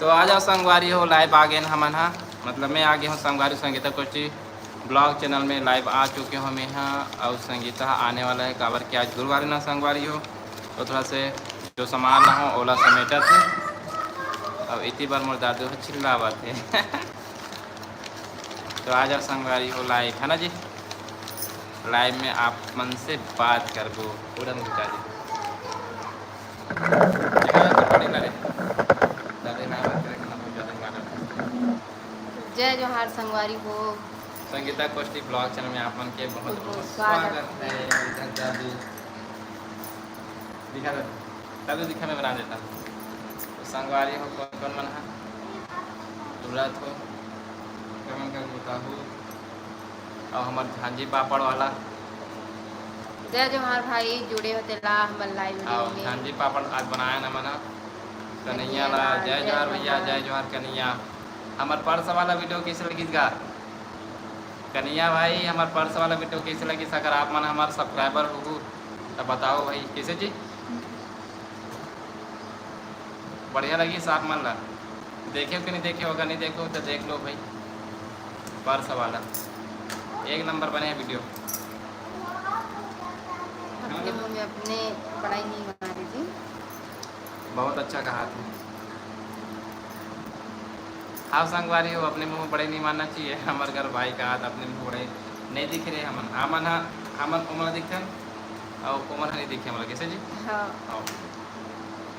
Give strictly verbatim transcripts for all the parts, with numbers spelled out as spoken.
तो आ जाओ संगवारी हो, live आ गए हमन हा, मतलब मैं आ गए हूँ संगवारी संगीता कोष्ठी vlog channel में live आ चुके हूँ मैं हा। और संगीता आने वाला है, काबर कि आज गुरुवार है ना संगवारी हो, तो थोड़ा से जो सामान ना हो ओला समेटत है। और इतनी बार मोर दादू ह चिल्लावत है। तो आ जाओ संगवारी हो live, है ना जी, live में आप मन से बात करबो। उड़न घुचा दे। देखा ना, तो पड़ी ना रे। दादू ना बात करे, खाना बहुत ज्यादा ही मारा। जय जोहार संगवारी हो। संगीता कोष्ठी vlog channel में आप मन के बहुत बहुत बहुत स्वागत स्वागत है। है। इधर दादू दिखा दे, दादू दिखा, मैं बना देता हूँ। तो संगवारी हो, कौन कौन मन हा जुड़त हो, कमेंट कर बताहू। और हमार झांझी पापड़ वाला, जय जोहार भाई, जुड़े हो तेला हमर live video और में। झांझी पापड़ आज बनाए ना मना। कन्हैया कन्हैया लाल, लाल, जय जय जोहार भैया, जोहार। जय जोहार कन्हैया। हमार पर्स वाला video कैसे लगिस गा? कन्हैया भाई, हमार पर्स वाला video कैसे लगिस? अगर आप मन हमार subscriber हो तो बताओ भाई, कैसे जी? बढ़िया लगिस आप मन ला? देखे हो कि नहीं देखे हो? अगर नहीं देखे हो तो देख लो भाई, पर्स वाला एक नंबर बने है video। अपने मुंह में अपने बड़ाई नहीं मारे जी। बहुत अच्छा कहा थे। हाँ संगवारी हो, अपने मुंह बड़े नहीं मानना चाहिए। हमारे घर भाई का हाथ अपने मुंह बड़े नहीं दिख रहे। हमन हमन हा, हमन ओमन दिखन और ओमन हा नहीं दिखे हमारा, कैसे जी? हाँ। हाँ।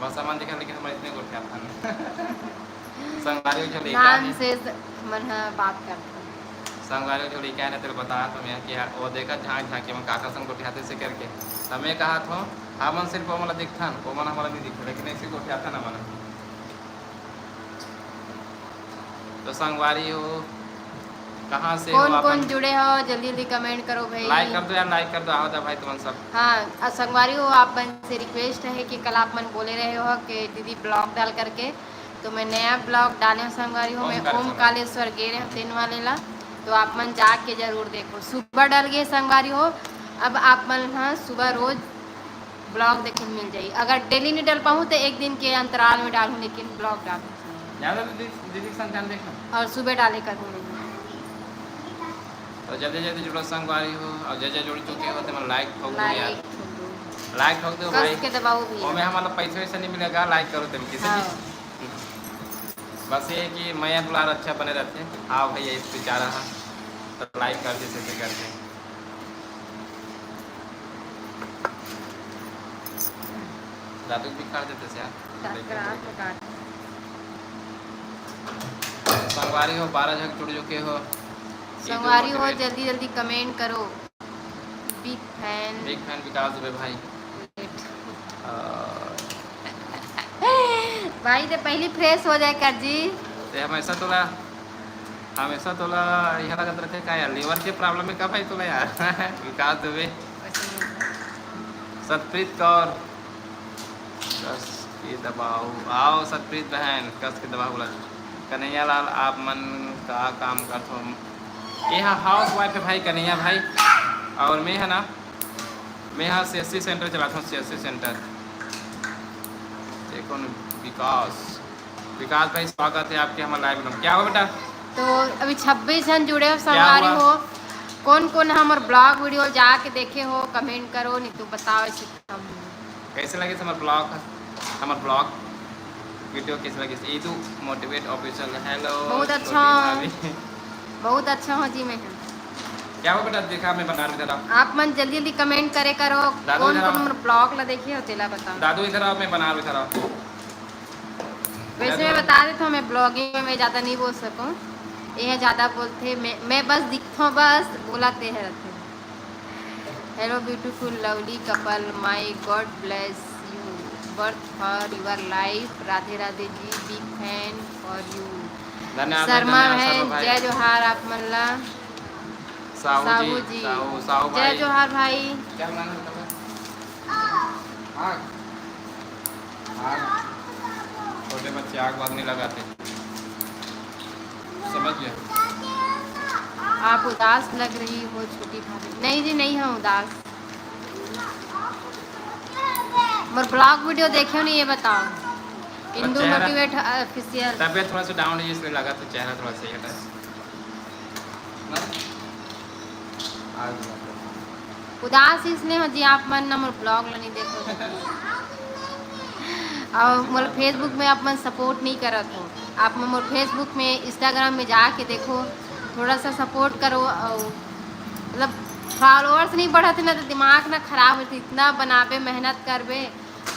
बस हमन दिखन, लेकिन हम इतने गोठियाथन। संगवारी हो जो लइका नाम है। से स-, मन ह बात करथन। संगवारी हो जो लइका है ना, तेरे बता तो मैं कि वो देखा झांक झांक के मन काकर संग गोठियाथे से करके। तो मैं कहा थो, हमन सिर्फ ओमन ला दिखथन, ओमन हमला नहीं दिखथे, लेकिन ऐसे गोठियाथन हमन। तो संगवारी हो, कहाँ से हो कौन आप कौन मन? जुड़े हो, जल्दी जल्दी comment करो भाई। Like कर दो यार, like कर दो, आओ दा भाई तुमन सब। हाँ, आ संगवारी हो, आप मन से request है कि कल आप मन बोले रहे हो कि दीदी vlog डाल करके, तो मैं नया vlog डाले हूँ संगवारी हो। मैं ओमकारेश्वर। ओमकारेश्वर गे रहे हूँ तीन वाले ला, तो आप मन जाके जरूर देखो। सुबह डाल गए संगवारी हो, अब आप मन हाँ सुबह रोज vlog देखे मिल जाई। अगर daily नहीं डाल पाऊँ तो एक दिन के अंतराल में डालूँ, लेकिन vlog डालूँ। ज्यादा दीदी, दीदी के संग ध्यान देखना। और सुबह डाले करूँ। तो जल्दी जल्दी जुड़ो संगवारी हो, और जे जे जुड़ चुके हो तो मन like ठोक दो यार। Like ठोक दो। Like ठोक दो कस भाई। के दबाओ भी। ओमे हमारा पैसा वैसा नहीं मिलेगा, like करो तुम किसी भी। हाँ। बस ये कि मया दुलार अच्छा बने रहते। हाँ भैया, इस बेचारा है तो like कर दे, ऐसे करके। दादू भी काट देते से यार। काट, काट, काट। संगवारी हो, बारह झक जुड़ चुके हो। संगवारी हो, जल्दी जल्दी comment करो। Big fan। Big fan विकास दुबे भाई। और भाई, ते पहली fresh हो जाए कर जी। ते हमेशा तोला, हमेशा तोला यह लगत रहते का यार, liver के problem है का भाई तोला यार? विकास दुबे। सतप्रीत कौर, कस के दबाओ, आओ सतप्रीत बहन, कस के दबाओ बोला। कन्हैया लाल, आप मन का काम करथो? ये हा housewife है भाई, कन्हैया भाई। और मैं है ना, मैं हा CSC center चलाता हूँ, CSC center। देखो न, विकास, विकास भाई, स्वागत है आपके हमारे live में। क्या हुआ बेटा? तो अभी छब्बीस जन जुड़े हो, क्या संगवारी हुआ? हो, कौन कौन हमर vlog video जाके देखे हो, comment करो, नहीं तो बताओ, ऐसे कम। कैसे लगे हमारे vlog, हमारे vlog video कैसे लगे? ईदू Motivate Official, hello, बहुत अच्छा छोटी हो। भाभी। बहुत अच्छा हो जी, मैं। क्या हुआ बेटा? देखा, मैं बना रहा था। आप मन जल्दी जल्दी comment करे करो, दादू कौन इधर कौन आओ। हमर vlog ला देखे हो, तेला बताओ। दादू इधर आओ, मैं बना रहा था। वैसे मैं बता देता हूँ, मैं vlogging में मैं ज़्यादा नहीं बोल सकूँ, ये ज़्यादा बोलते, मैं, मैं बस दिखता हूँ, बस बोलाते हैं रहते हैं। Hello beautiful lovely couple, my God bless you, birth for your life, Radhe Radhe ji, big fan for you। धन्यवाद, शर्मा धन्यवाद, बहन, शर्मा भाई। जय जोहार आप मन ला। साहू साहू जी, जी। साहू, साहू जय भाई। जोहार भाई। क्या बनाना है तुम्हें? आग। आग। छोटे बच्चे आग वाग नहीं लगाते। समझ गए? आप उदास लग रही हो छोटी भाभी। नहीं जी, नहीं हम उदास। मोर vlog video देखे हो नहीं, ये बताओ। हिंदू चेहरा, मोटिवेट ऑफिशियल। तबीयत थोड़ा सा डाउन है, इसलिए लगा तो चेहरा थोड़ा सही हटा। ना? आ गया। उदास इसलिए हो जी, आप मन ना मोर ब्लॉग ला नहीं देखो। और मोर फेसबुक में आप मन सपोर्ट नहीं करत हो। आप मन मोर फेसबुक में, इंस्टाग्राम में जाके देखो, थोड़ा सा सपोर्ट करो। और मतलब फॉलोअर्स नहीं बढ़त है ना, तो दिमाग ना खराब होती। इतना बनाबे, मेहनत करबे,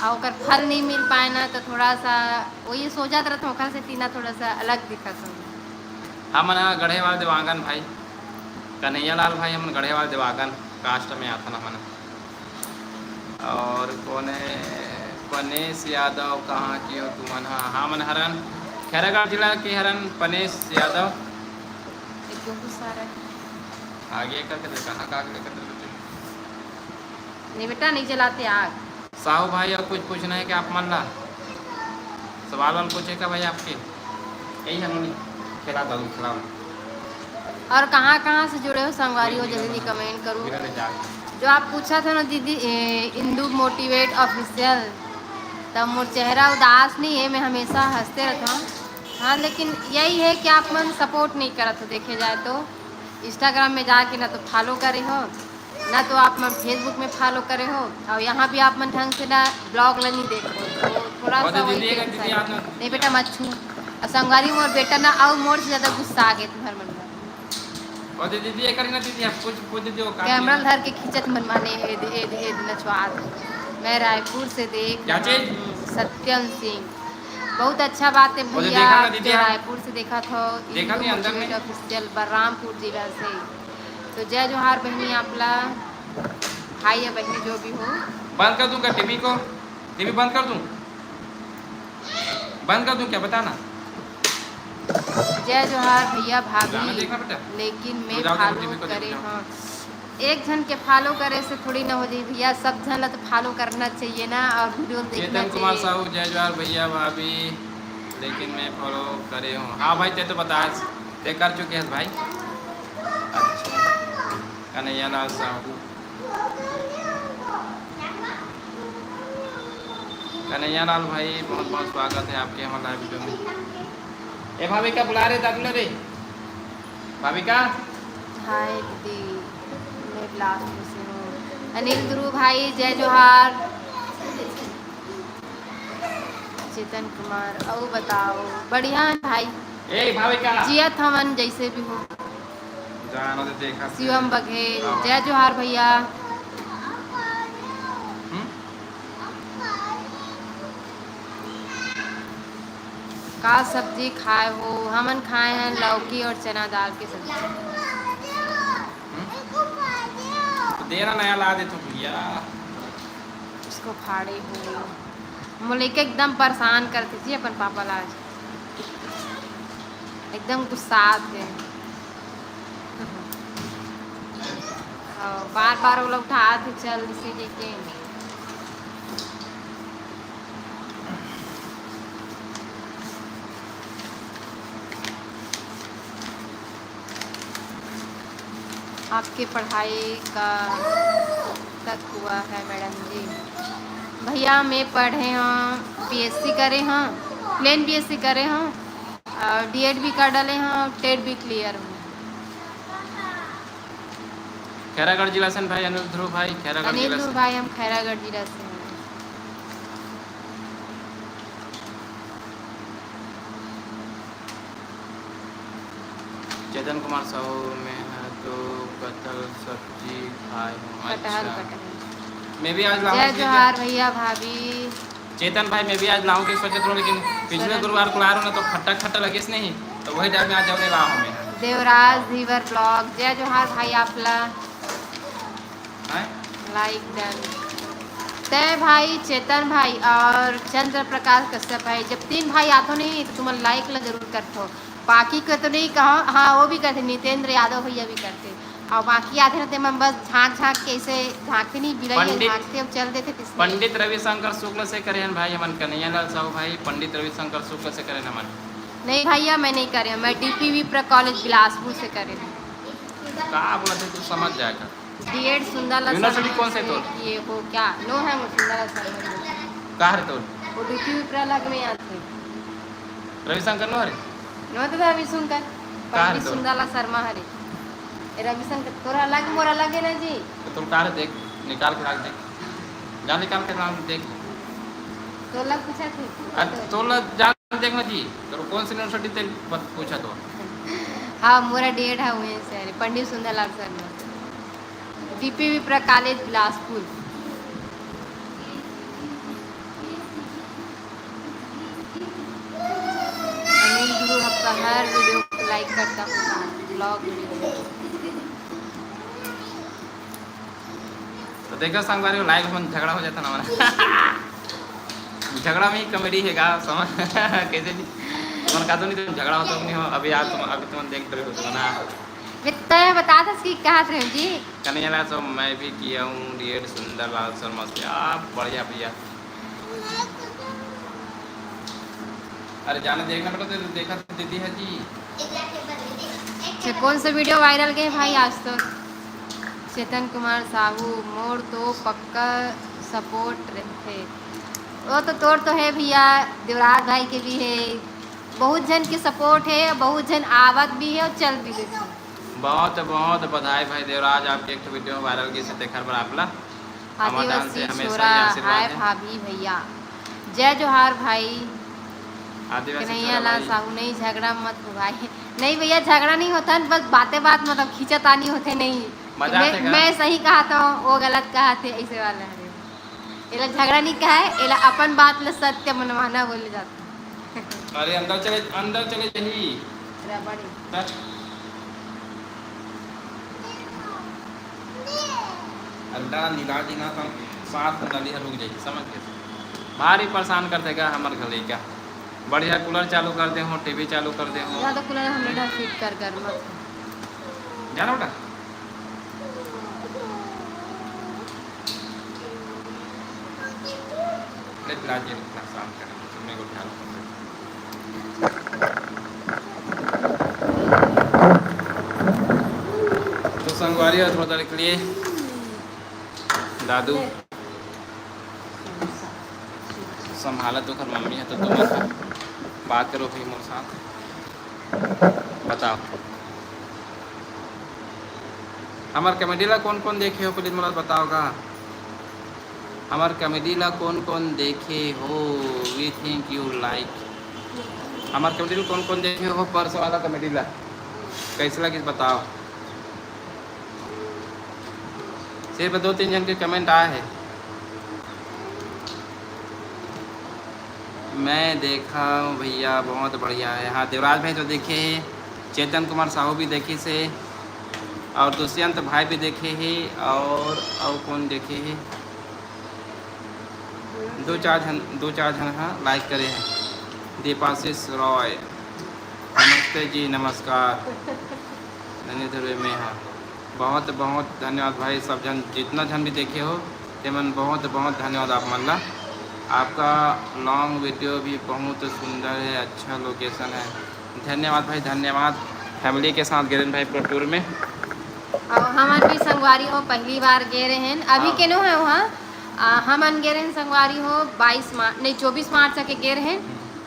और ओकर फल नहीं मिल पाए ना, तो थोड़ा सा वही सोचत रहत हूँ, ओकर से तीना थोड़ा सा अलग दिखत हूँ। हमन ह गढ़ेवाल देवांगन भाई, कन्हैया लाल भाई, हमन गढ़ेवाल देवांगन कास्ट में आथन हमन। और कोने, पनेश यादव, कहाँ की हो तुमन? हाँ, हमन हरन खैरागढ़ जिला के हरन, पनेश यादव। ये क्यों गुस्सा रहा है? आगे करके दे, कहाँ का आगे करके दे? नहीं बेटा, नहीं जलाते आग। साहू भाई, और कुछ पूछना है क्या आप मन ला? सवाल वाल कुछ है क्या भाई आपके? यही है नोनी, खिला दो, खिलाओ। और कहाँ कहाँ से जुड़े हो संगवारी हो, जल्दी कमेंट करो। बिना ले जा। जो आप पूछा था ना दीदी, ए, इंदू मोटिवेट ऑफिशियल, तब मोर चेहरा उदास नहीं है, मैं हमेशा हंसते रहता हूँ। हाँ, लेकिन यही है कि आप मन सपोर्ट नहीं करत हो, देखे जाए तो। इंस्टाग्राम में जाके ना तो फॉलो करे हो, ना तो आप मन फेसबुक में फॉलो करे हो, और यहाँ भी आप मन ढंग से ना ब्लॉग ला नहीं देख हो, तो थोड़ा और सा दीदी, वही एक टेंशन दीदी, है। आप ना नहीं बेटा, मत छू। और संगवारी मोर बेटा ना, और मोर से ज्यादा गुस्सा आ गए तुम्हारे मन में। और दीदी, ये करी ना दीदी, आप कुछ, कुछ दीदी, वो काट कैमरा लेना। धर के खींचत मन माने, ए दे, ए दे, ए दे, नचवात। मैं रायपुर से देख क्या रहा चीज? हूँ, सत्यम सिंह। बहुत अच्छा बात है वो जो भैया, देखा ना आप दीदी, जो आप रायपुर से देखा था, देखा इंदू नहीं अंदर में? मोटिवेट ऑफिशियल, बलरामपुर जिला से। तो जय जोहार बहनी आपला, भाई या बहनी जो भी हो। बंद कर दूं क्या टीवी को? टीवी बंद कर दूं? बंद कर दूं क्या, बताना। जय जोहार भैया भाभी, गाना देखना बेटा। लेकिन मैं तू जाओ, देखो फॉलो टीवी को करे देखो। हाँ। एक झन के फॉलो करे से थोड़ी ना हो जाई भैया, सब झन ला तो फॉलो करना चाहिए ना, और वीडियो देखना चेतन कुमार चाहिए। साहू, जय जोहार भैया भाभी, लेकिन मैं फॉलो करे हूँ। हाँ भाई, ते तो बता, ते कर चुके हैं भाई। अच्छा, कन्हैया लाल साहू, कन्हैया लाल भाई, बहुत बहुत स्वागत है आपके हमारे लाइव वीडियो में। ए भाभी का बुला रहे, दादू रे। भाविका। हाय दीदी, मैं बिलासपुर से हूँ। अनिल ध्रुव भाई, जय जोहार। चेतन कुमार, अउ बताओ, बढ़िया है भाई। ए भाविका। जियत हवन जैसे भी हो। जानो तो देखा से। शिवम बघेल, हाँ। जय जोहार भैया। हम्म? का सब्जी खाए हो? हमन खाए हैं लौकी और चना दाल के सब्जी। हम्म? तो देना नया ला दे तो भैया। इसको फाड़े हो। मोर लइका एकदम परेशान करथे जी अपन पापा ला आज। एकदम गुस्सात हे। हाँ, बार बार ओला उठात हे, चल इसे लेके। आपके पढ़ाई का तक हुआ है मैडम जी? भैया, मैं पढ़े हूँ, बीएससी करे हूँ, प्लेन बीएससी करे हूँ, और डीएड भी कर डाले हूँ, टेट भी क्लियर हूँ। खैरागढ़ जिला से भाई अनिल ध्रुव भाई, खैरागढ़ अनिल जिला ध्रुव से। भाई, हम खैरागढ़ जिला से हैं। चेतन कुमार साहू, मैं ह तो कटहल सब्जी खाए हूँ। कटहल, अच्छा। कटहल। मैं भी आज लाऊं जय लेके। जोहार भैया भाभी। चेतन भाई, मैं भी आज लाऊं के सोचत रहूं, लेकिन पिछले गुरुवार को ला रहूं ना, तो खट्टा खट्टा लगिस नहीं, तो वही टाइम में आज जब ले लाऊं मैं। देवराज धीवर ब्लॉग, जय जोहार भाई आपला। हैं? लाइक डन। तय भाई, चेतन भाई और चंद्र प्रकाश कश्यप भाई, जब तीन भाई आथो नहीं तो तुमन लाइक ला जरूर करथो। बाकी को तो नहीं कहो, हाँ वो भी करते, नितेंद्र यादव भैया भी करते। और बाकी आते रहते मन बस झांक झांक के ऐसे झांकते नहीं, बिलाई पंडित, झांकते अब चल देते किसने। पंडित रविशंकर शुक्ल से करे हैं भाई हमन, कन्हैया लाल साहू भाई, पंडित रविशंकर शुक्ल से करे हैं हमन। नहीं भैया, मैं नहीं करे हूँ, मैं डीपी विप्र कॉलेज बिलासपुर से करे हूँ। का बोला थे तू समझ जाएगा। डीएड सुंदर ला यूनिवर्सिटी सर कौन से से तोर? किए हो क्या? नो है वो सुंदर ला सर में। का हरे तोर? डीपी विप्रा लग में आथे। रविशंकर नो हरे? नो तो रविशंकर, का हरे पंडित तोर? सुंदरलाल शर्मा हरे। ए, रविशंकर तोरा लग, मोरा लगे ना जी। तो तोर का हरे, देख, निकाल के रख दे। जा निकाल के रख देख। तोला पूछा थे। अरे तोला जा देख ना जी, तोर कौन सी यूनिवर्सिटी ते बत-, पूछा तो? हाँ, मोरा डीएड है वहीं से, अरे, पंडित सुंदरलाल शर्मा। डीपी विप्रा कॉलेज बिलासपुर। अनिल गुरु आपका हर वीडियो को लाइक करता हूँ, ब्लॉग वीडियो। तो देखो संगवारी, लाइव में झगड़ा हो जाता ना हमारा। झगड़ा में ही कॉमेडी है गा, समझ? कैसे जी? तुमन का तो नहीं, तुम झगड़ा होता नहीं हो। अभी यार तुम, अभी तुम देख रहे हो तो ना। बे, तय बता दस कि कहाँ से हो जी? कन्हैया लाल, सो मैं भी किया हूँ डीएड सुंदरलाल शर्मा से। आप बढ़िया भैया। अरे जाने देखना बेटा, तो देखा तो दीदी है जी। अच्छा, कौन सा वीडियो वायरल गए भाई आज तो? चेतन कुमार साहू, मोर तो पक्का सपोर्ट रहिथे। वो तो तोर तो है भैया, देवराज भाई के भी है, बहुत झन के सपोर्ट है, बहुत झन आवत भी है और चल भी देथे। बहुत बहुत बधाई भाई देवराज, आपके एक ठो वीडियो वायरल गए से देखर बर आपला। हमार दान से आदिवासी हमेशा छोरा, ये आशीर्वाद हाय है। भाभी भैया, जय जोहार भाई। आदिवासी कन्हैया छोरा लाल भाई। साहू, नहीं झगड़ा मत हो भाई। नहीं भैया, झगड़ा नहीं होता है, बस बातें बात मतलब खींचातानी होते नहीं। मजाक मैं, है का? मैं सही कहा था, वो गलत कहा थे, ऐसे वाला है। एला झगड़ा नहीं कहा है, एला अपन बात ले सत्य मनवाना बोले जाता है। अरे अंदर चले, अंदर चले जाही। रबड़ी। बस। अंडा निला दीना त सात नली ह रुक जाही, समझ के? भारी परेशान करथे गा हमर घर लइका। बढ़िया कूलर चालू कर दे हो, टीवी चालू कर दे हो। ज्यादा कूलर हम बेटा फिट कर कर मत। जाना बेटा? ले, फिलहाल ये इतना शांत कर, तुमने को ख्याल कर। तो संगवारी और थोड़ा देर के लिए दादू संभालत ओकर मम्मी है, तो तुम बात करो भाई मोर साथ। बताओ, हमर कॉमेडी ला कौन कौन देखे हो, प्लीज मोला बताओ गा। हमर कॉमेडी ला कौन कौन देखे हो? We think you like। हमर कॉमेडी ला कौन कौन देखे हो? पर्स वाला कॉमेडी ला कैसे लगिस बताओ। सिर्फ दो तीन जन के कमेंट आए हैं। मैं देखा हूँ भैया, बहुत बढ़िया है। हाँ, देवराज भाई तो देखे हैं, चेतन कुमार साहू भी देखे से, और दुष्यंत भाई भी देखे हैं, और, और कौन देखे हैं? दो चार झन, दो चार झन हाँ लाइक करे हैं। दीपाशीष रॉय, नमस्ते जी, नमस्कार। धन्य ध्रुव में हाँ, बहुत बहुत धन्यवाद भाई, सब झन जितना झन भी देखे हो, तेमन बहुत बहुत धन्यवाद आप मन ला। आपका लॉन्ग वीडियो भी बहुत सुंदर है, अच्छा लोकेशन है। धन्यवाद भाई, धन्यवाद। फैमिली के साथ गे रहेन भाई पूरा टूर में। और हमन भी संगवारी हो पहली बार गे रहेन, अभी हाँ। के नो है वहाँ। आ, हमन गे रहेन संगवारी हो बाईस मार्च, नहीं, चौबीस मार्च के गे रहेन।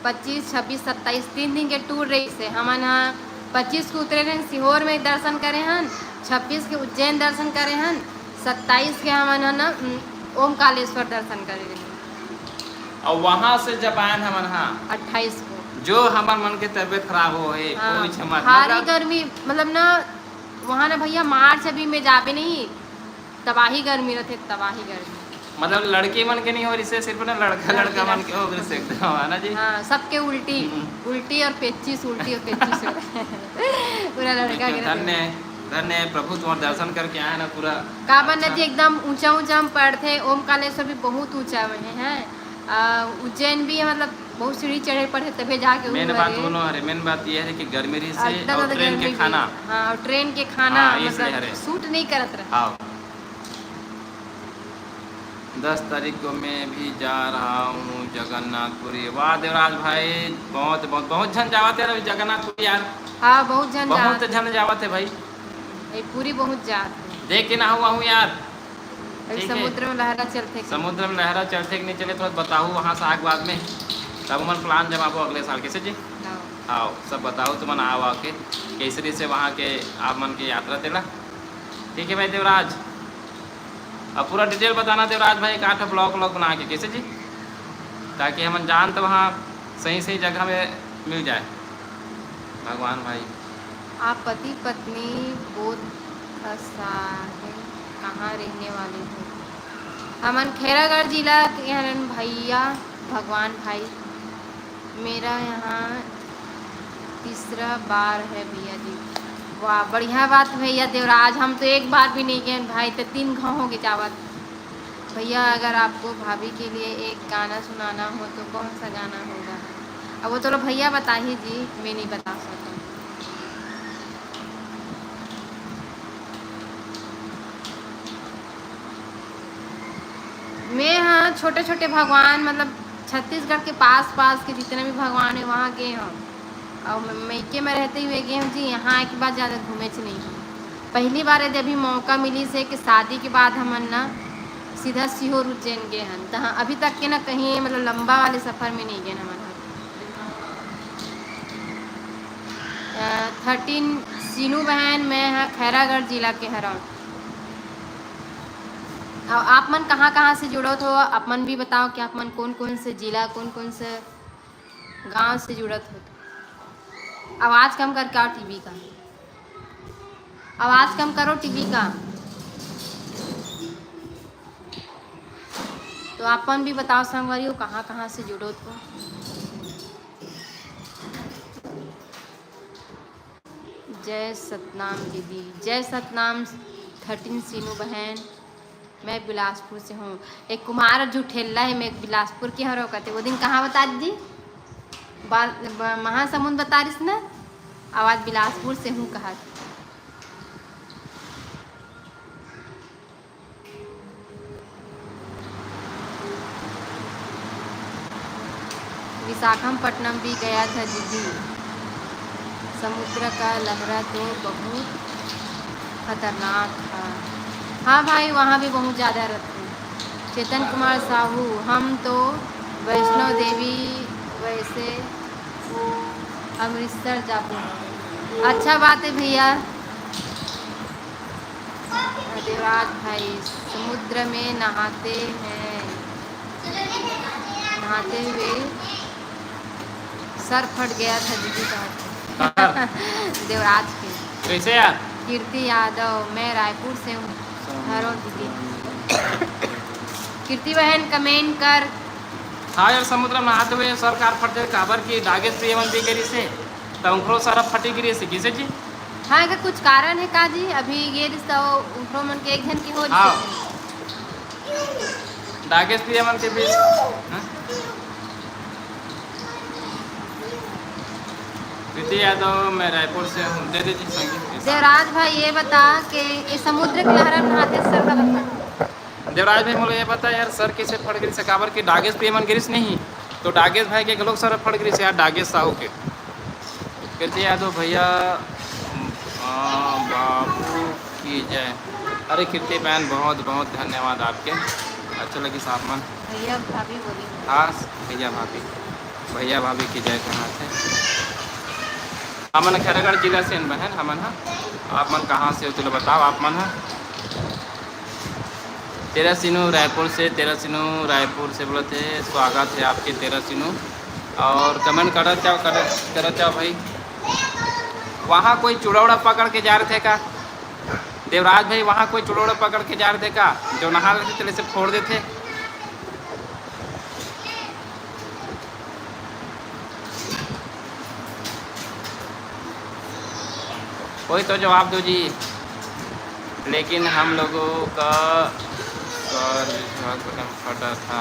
पच्चीस, छब्बीस, सत्ताईस, तीन दिन के टूर रहिसे। हमन ह पच्चीस के उतरे रहेन, सीहोर में दर्शन करे हन, छब्बीस के उज्जैन दर्शन करे हन, सत्ताईस के हमन ह न, उम, ओमकालेश्वर दर्शन करे रहेन। और वहाँ से जब आयन हमन ह, अट्ठाईस को। जो हमर मन के तबीयत खराब हो है, हाँ, कोई क्षमा भारी मतलब गर्मी, मतलब ना, वहाँ ना भैया, मार्च अभी में जाबे नहीं, तबाही गर्मी रहथे, तबाही गर्मी। मतलब लड़की मन के नहीं हो रहिसे, सिर्फ ना लड़का, लड़का लड़का। मन के हो रहिसे एकदम, है ना जी? हाँ, सबके उल्टी, हम्म। उल्टी और पेचिश, उल्टी और पेचिश हो रहा है। पूरा लड़का के रहथे। धन्य, धन्य है प्रभु, तुम्हारा दर्शन करके आए ना पूरा। काबर अच्छा। नदी एकदम ऊंचा ऊंचा में पड़थे, ओमकालेश्वर भी बहुत ऊंचा में है। आ, उज्जैन भी मतलब बहुत सीढ़ी चढ़े पड़े तबे जाके मेन ऊपर बात है। दोनों हरे, मेन बात ये है कि गर्मी रहिसे एकदम और ज्यादा ट्रेन के गर्मी भी। खाना। हाँ, और ट्रेन के खाना हाँ, इसलिए मतलब हरे। सूट नहीं करत रहे। हाँ। दस तारीख को मैं भी जा रहा हूँ जगन्नाथपुरी। वाह देवराज भाई, बहुत, बहुत, बहुत झन जावत है अभी जगन्नाथपुरी यार। हाँ, बहुत झन बहुत जात है। झन जावत है भाई। ए, पूरी बहुत जात है। देख के ना हुआ हूँ यार। अभी ठीक है। समुद्र में लहरा चलथे कि समुद्र में लहरा चलथे कि नहीं चले, थोड़ा बताहू वहाँ से आके बाद में, तब हमन plan जमाबो अगले साल, कैसे जी? हाँ। हाँ, सब बताहू तुमन आओ आके, कैसे से वहाँ के आप मन के यात्रा तेला। ठीक है भाई देवराज, अब पूरा detail बताना देवराज भाई, एक आठ vlog vlog बना के, कैसे जी? ताकि हमन जान तो वहाँ सही सही जगह में मिल जाए। भगवान भाई। आप पति पत्नी बोध खसाहे कहाँ रहने वाले हो? हमन खैरागढ़ जिला के हरन भैया, भगवान भाई। मेरा यहाँ तीसरा बार है भैया जी। वाह, बढ़िया बात भैया देवराज, हम तो एक बार भी नहीं गए भाई, तो तीन घाव हो गए जावत। भैया, अगर आपको भाभी के लिए एक गाना सुनाना हो तो कौन सा गाना होगा? अब वो तो लो भैया बता ही जी, मैं नहीं बता सकता। मैं हाँ छोटे छोटे भगवान, मतलब छत्तीसगढ़ के पास पास के जितने भी भगवान है वहाँ गए हूँ। और मैं मइके में रहते हुए गए हूँ जी, यहाँ आए के बाद ज़्यादा घूमे च नहीं हूँ। पहली बार यदि अभी मौका मिली से कि शादी के बाद हमन ना सीधा सीहोर उज्जैन गए हन, तो हाँ, अभी तक के ना कहीं मतलब लंबा वाले सफ़र में नहीं गए हमन। थर्टीन सीनू बहन, मैं हाँ खैरागढ़ जिला के हरौं। अब आप मन कहाँ कहाँ से जुड़त हो, आप मन भी बताओ कि आप मन कौन कौन से जिला, कौन कौन से गांव से जुड़त हो। आवाज़ कम करके आओ टीवी का, आवाज़ कम करो टीवी का। तो आप मन भी बताओ संगवारी हो, कहाँ कहाँ से जुड़त हो। जय सतनाम दीदी, जय सतनाम। थर्टीन सीनू बहन, मैं बिलासपुर से हूँ। एक कुमार झुठेला है, मैं बिलासपुर के हरौं कहते, वो दिन कहाँ बता दीदी? बाल-, ब-, महासमुंद बता रहीस ना, आवाज़ बिलासपुर से हूँ कहा। विशाखापट्टनम भी गया था दीदी, समुद्र का लहरा तो बहुत खतरनाक था। हाँ भाई, वहाँ भी बहुत ज़्यादा रहते हैं। चेतन कुमार साहू, हम तो वैष्णो देवी, वैसे अमृतसर जाबो। अच्छा बात है भैया। देवराज भाई समुद्र में नहाते हैं, नहाते हुए सर फट गया था दीदी का। देवराज के। कैसे यार? कीर्ति यादव, मैं रायपुर से हूँ। हरौं दीदी। कीर्ति बहन comment कर। हाँ यार, समुद्र में नहाते हुए सर कार फट जाए, काबर कि डागेश प्रियमन भी गिरिस हे, त उनकरो सर फटी गिरिस हे, किसे जी? हाँ, एकर कुछ कारण है का जी? अभी ये रिश्ता वो उनकरो मन के एक झन के हो हाँ। जैसे। डागेश प्रियमन के बीच, हाँ? प्रीति यादव, मैं रायपुर से हूँ। दे दे जी संगीत के साथ। देवराज भाई, ये बता कि ये समुद्र के लहरा में नहाते सर का बता। देवराज भाई, मोला ये बता यार, सर कैसे फट गिरिस हे, काबर कि डागेश प्रियमन गिरिस नहीं, तो डागेश भाई के घलोक सर फट गिरिस हे यार, डागेश साहू के। कीर्ति यादव भैया, आ, बाबू की जय। अरे कीर्ति बहन, बहुत बहुत धन्यवाद आपके, अच्छा लगिस आप मन। भैया भाभी बोली। हाँ भैया भाभी, भैया भाभी की जय कहना थे। हमन खैरागढ़ जिला से हन बहन, हमन हा। आप मन कहाँ से हो, चलो बताओ आप मन हा। तेरा सिनू रायपुर से, तेरा सिनू रायपुर से बोलत हे, स्वागत है आपके तेरा सिनू। और comment करत जाओ, करत, करत जाओ भाई। वहाँ कोई चुड़ौड़ा पकड़ के जा रहे थे का? देवराज भाई, वहाँ कोई चुड़ौड़ा पकड़ के जा रहे थे का? जो नहा लेते तेले से फोड़ देते। कोई तो जवाब दो जी। लेकिन हम लोगों का सर विश्वास बटन फटा था।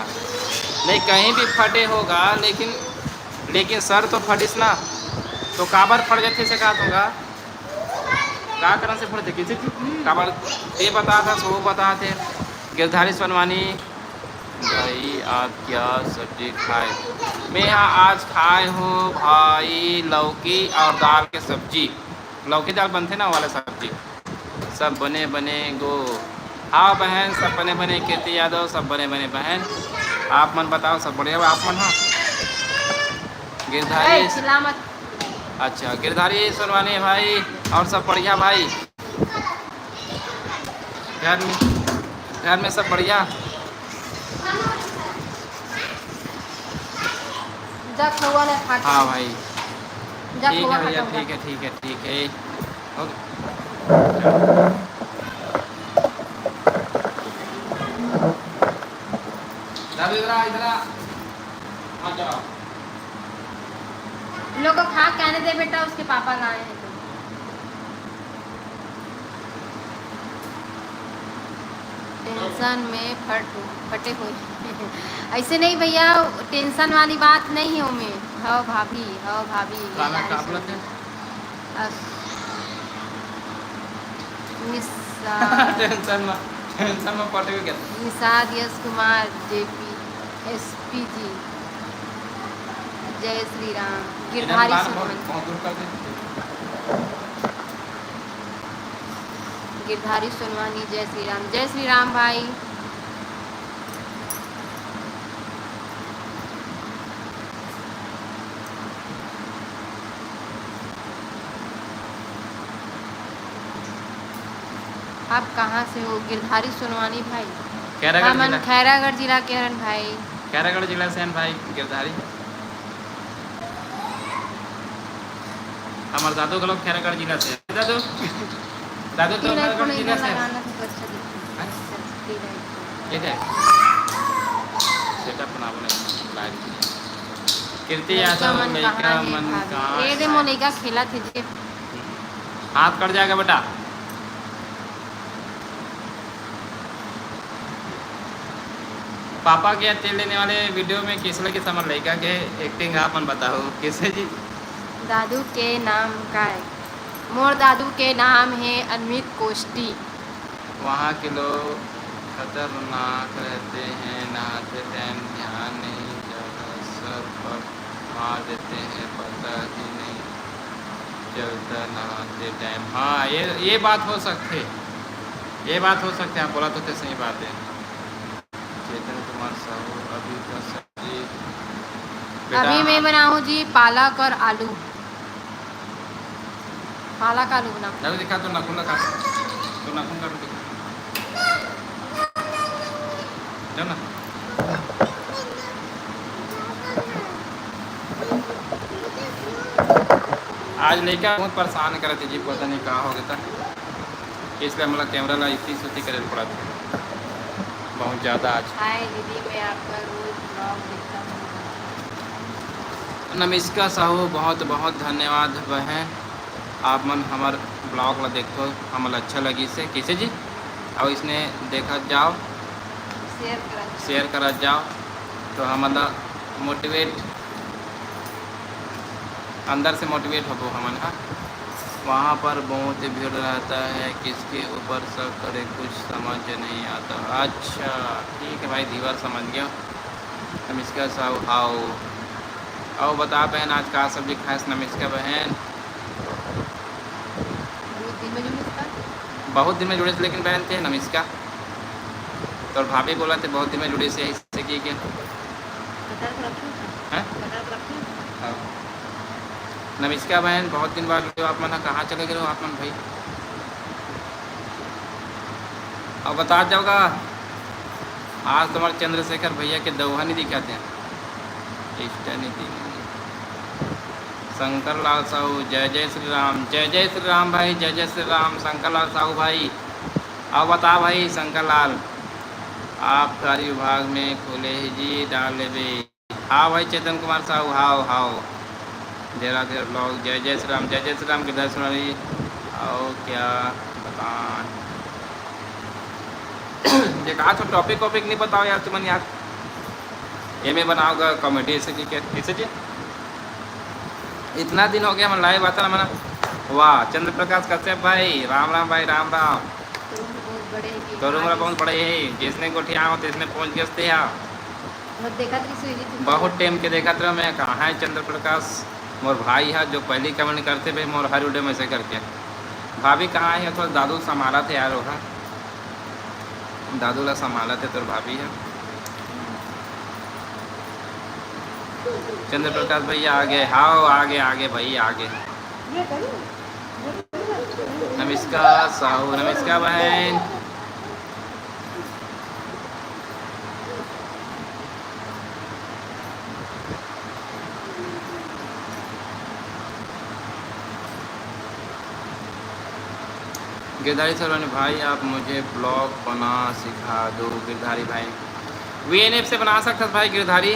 नहीं, कहीं भी फटे होगा, लेकिन, लेकिन सर तो फटिस ना, तो काबर फट जाथे से कहा दूंगा। का कारण से फट जाथे? किसी चीज काबर ये बता था, सो बता थे। गिरधारी सोनवानी, भाई आप क्या सब्जी खाए? मैं यहाँ आज खाए हूँ भाई लौकी और दाल के सब्जी, लौकी दाल बनथे ना, वाला सब्जी। सब बने बने गो हाँ बहन, सब बने बने, कीर्ति यादव, सब बने बने बहन। आप मन बताओ, सब बढ़िया बा आप मन? हाँ, गिरधारी। अच्छा, गिरधारी सोनवानी भाई, और सब बढ़िया भाई? घर में, घर में सब बढ़िया? जा खौआ ले खा के। हाँ भाई, जा ठीक है भैया, ठीक है, ठीक है, ठीक है। इधर आ, इधर आ। हाँ, चलो। लोग को खा के आने दे बेटा, उसके पापा लाए हैं तो। टेंशन में फट, फटे हुए। ऐसे नहीं भैया, टेंशन वाली बात नहीं है। मैं, हो भाभी, हो भाभी। अब निषाद। टेंशन में, टेंशन में पटे हुए क्या? निषाद यश कुमार, जेपी, एसपी जी, जय श्री राम। गिरधारी सोनवानी। गिरधारी सोनवानी, जय श्री राम, जय श्री राम भाई। आप कहाँ से हो? गिरधारी सोनवानी भाई। खैरागढ़ जिला। खैरागढ़ जिला के हरन भाई। खैरागढ़ जिला से हन भाई गिरधारी। हमर दादू घलो खैरागढ़ जिला से। दादू, दादू तो खैरागढ़ जिला से। हैं? ठीक है। सेटअप बनाबो नहीं, लाइव। कीर्ति यादव, लइका मन कहाँ? ये दे मोर लइका खेलत हे जे। हाथ कट जाएगा बेटा। पापा के तेल देने वाले वीडियो में किस लगे समझ लइका के एक्टिंग आप मन बताओ किसे जी? दादू के नाम का है? मोर दादू के नाम है अनमित कोष्टी। वहाँ के लोग खतरनाक रहते हैं, नहाते टाइम ध्यान नहीं, ज़्यादा सर पर मार देते हैं, पता ही नहीं चलता नहाते टाइम। हाँ, ये, ये बात हो सकते, ये बात हो सकते हैं, आप बोला तो सही बात है। चेतन कुमार साहू, अभी तो सही। अभी मैं बनाऊँ जी पालक और आलू। पालक आलू बनाऊँ। अभी दिखा तो नाखून का, तो नाखून का भी दिखा। जाओ ना। आज लइका बहुत परेशान करत हे जी, पता नहीं का हो गया था, इसलिए हमला कैमरा ला इतनी सुती करे पड़ा था बहुत ज़्यादा आज। हाय दीदी, मैं आपका रोज ब्लॉग देखता हूँ। नमिष्का साहू, बहुत बहुत धन्यवाद बहन, आप मन हमर ब्लॉग ला देखो, हमला अच्छा लगी से कैसे जी, और इसने देखा जाओ, शेयर करा जाओ। शेयर करा जाओ, तो हमला मोटिवेट, अंदर से मोटिवेट होबो हमन हा। वहाँ पर बहुत भीड़ रहता है, किसके ऊपर शक करे, कुछ समझ नहीं आता। अच्छा, ठीक है भाई, धीवर समझ गया। नमिष्का साहू, हाओ। आओ बता बहन, आज का सब्जी खास नमिष्का बहन? बहुत दिन में जुड़े से, लेकिन बहन थे नमिष्का, तोर भाभी बोला थे बहुत दिन में जुड़े से, ऐसे की क्या? हैं? हाँ। नमिष्का बहन, बहुत दिन बाद मिले हो आप मन, कहाँ चले गए हो आप मन भाई? अब बता जाओगा, आज तुम्हारे चंद्रशेखर भैया के दौहा नहीं दिखाते हैं। इंस्टा नहीं दी। शंकर लाल साहू, जय जय श्री राम, जय जय श्री राम भाई, जय जय श्री राम शंकर लाल साहू भाई। अब बता भाई शंकर लाल, आप कारी विभाग में खुले ही जी डाल लेबे। हाँ भाई चेतन कुमार साहू, हाओ हाओ। धीरा धीरा ब्लॉग, जय जय श्री राम, जय जय श्री राम के दर्शन वाली। आओ क्या बतान, जे कहा तो टॉपिक वॉपिक नहीं बताओ यार तुमन यार, एमे बनाओगा कॉमेडी ऐसे की क्या, कैसे जी? इतना दिन हो गया हम लाइव आता ना मना। वाह चंद्र प्रकाश कश्यप भाई, राम राम भाई, राम राम। तो उम्र बहुत बड़े है। तो उम्र बहुत बड़े है, जिसने गोठिया हो, तिसने पहुंच गए थे आप। बहुत देखत रहिस होही जी। बहुत टाइम के देखत रहो मैं, कहाँ है चंद्र प्रकाश? मोर भाई है जो पहली कमेंट करते भाई, मोर हर वीडियो में से करके। भाभी कहाँ है? थोड़ा दादू संभाला थे यार, ओहा। दादू ला संभालत हे तोर भाभी ह। चंद्र प्रकाश भैया आगे, हाव, आगे, आगे भाई, आगे। नमस्कार साहू, नमस्कार बहन। गिरधारी सलोनी भाई, आप मुझे ब्लॉग बना सिखा दो गिरधारी भाई। वी एन ऐप से बना सकथस भाई Girdhari,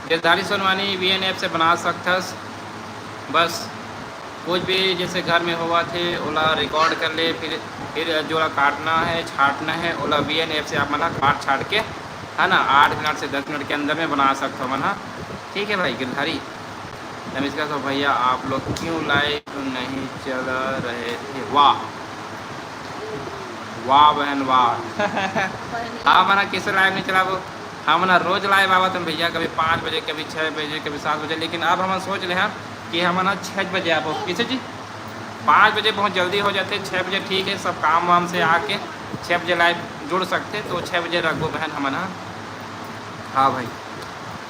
Girdhari Sonwani, V N app से बना सकथस। बस कुछ भी जैसे घर में होवत हे, ओला रिकॉर्ड कर ले, फिर, फिर जोला काटना है, छाटना है, ओला वी एन ऐप से आप मन ह काट छाट के, है ना, आठ मिनट से दस मिनट के अंदर में बना सकथो मन ह। ठीक है भाई गिरधारी। नमस्कार सब भैया, आप लोग क्यों लाइव नहीं चला रहे थे? वाह वाह बहन वाह। हमन ह कैसे लाइव नहीं चलाबो? हमन ह रोज लाइव आवत हन भैया, कभी पाँच बजे, कभी छः बजे, कभी सात बजे, लेकिन अब हमन सोच ले हन कि हमन ह छः बजे आबो। कैसे जी? पाँच बजे बहुत जल्दी हो जाथे, छः बजे ठीक है, सब काम वाम से आके छः बजे लाइव जुड़ सकथे, तो छः बजे रखबो बहन हमन ह। हाँ भाई।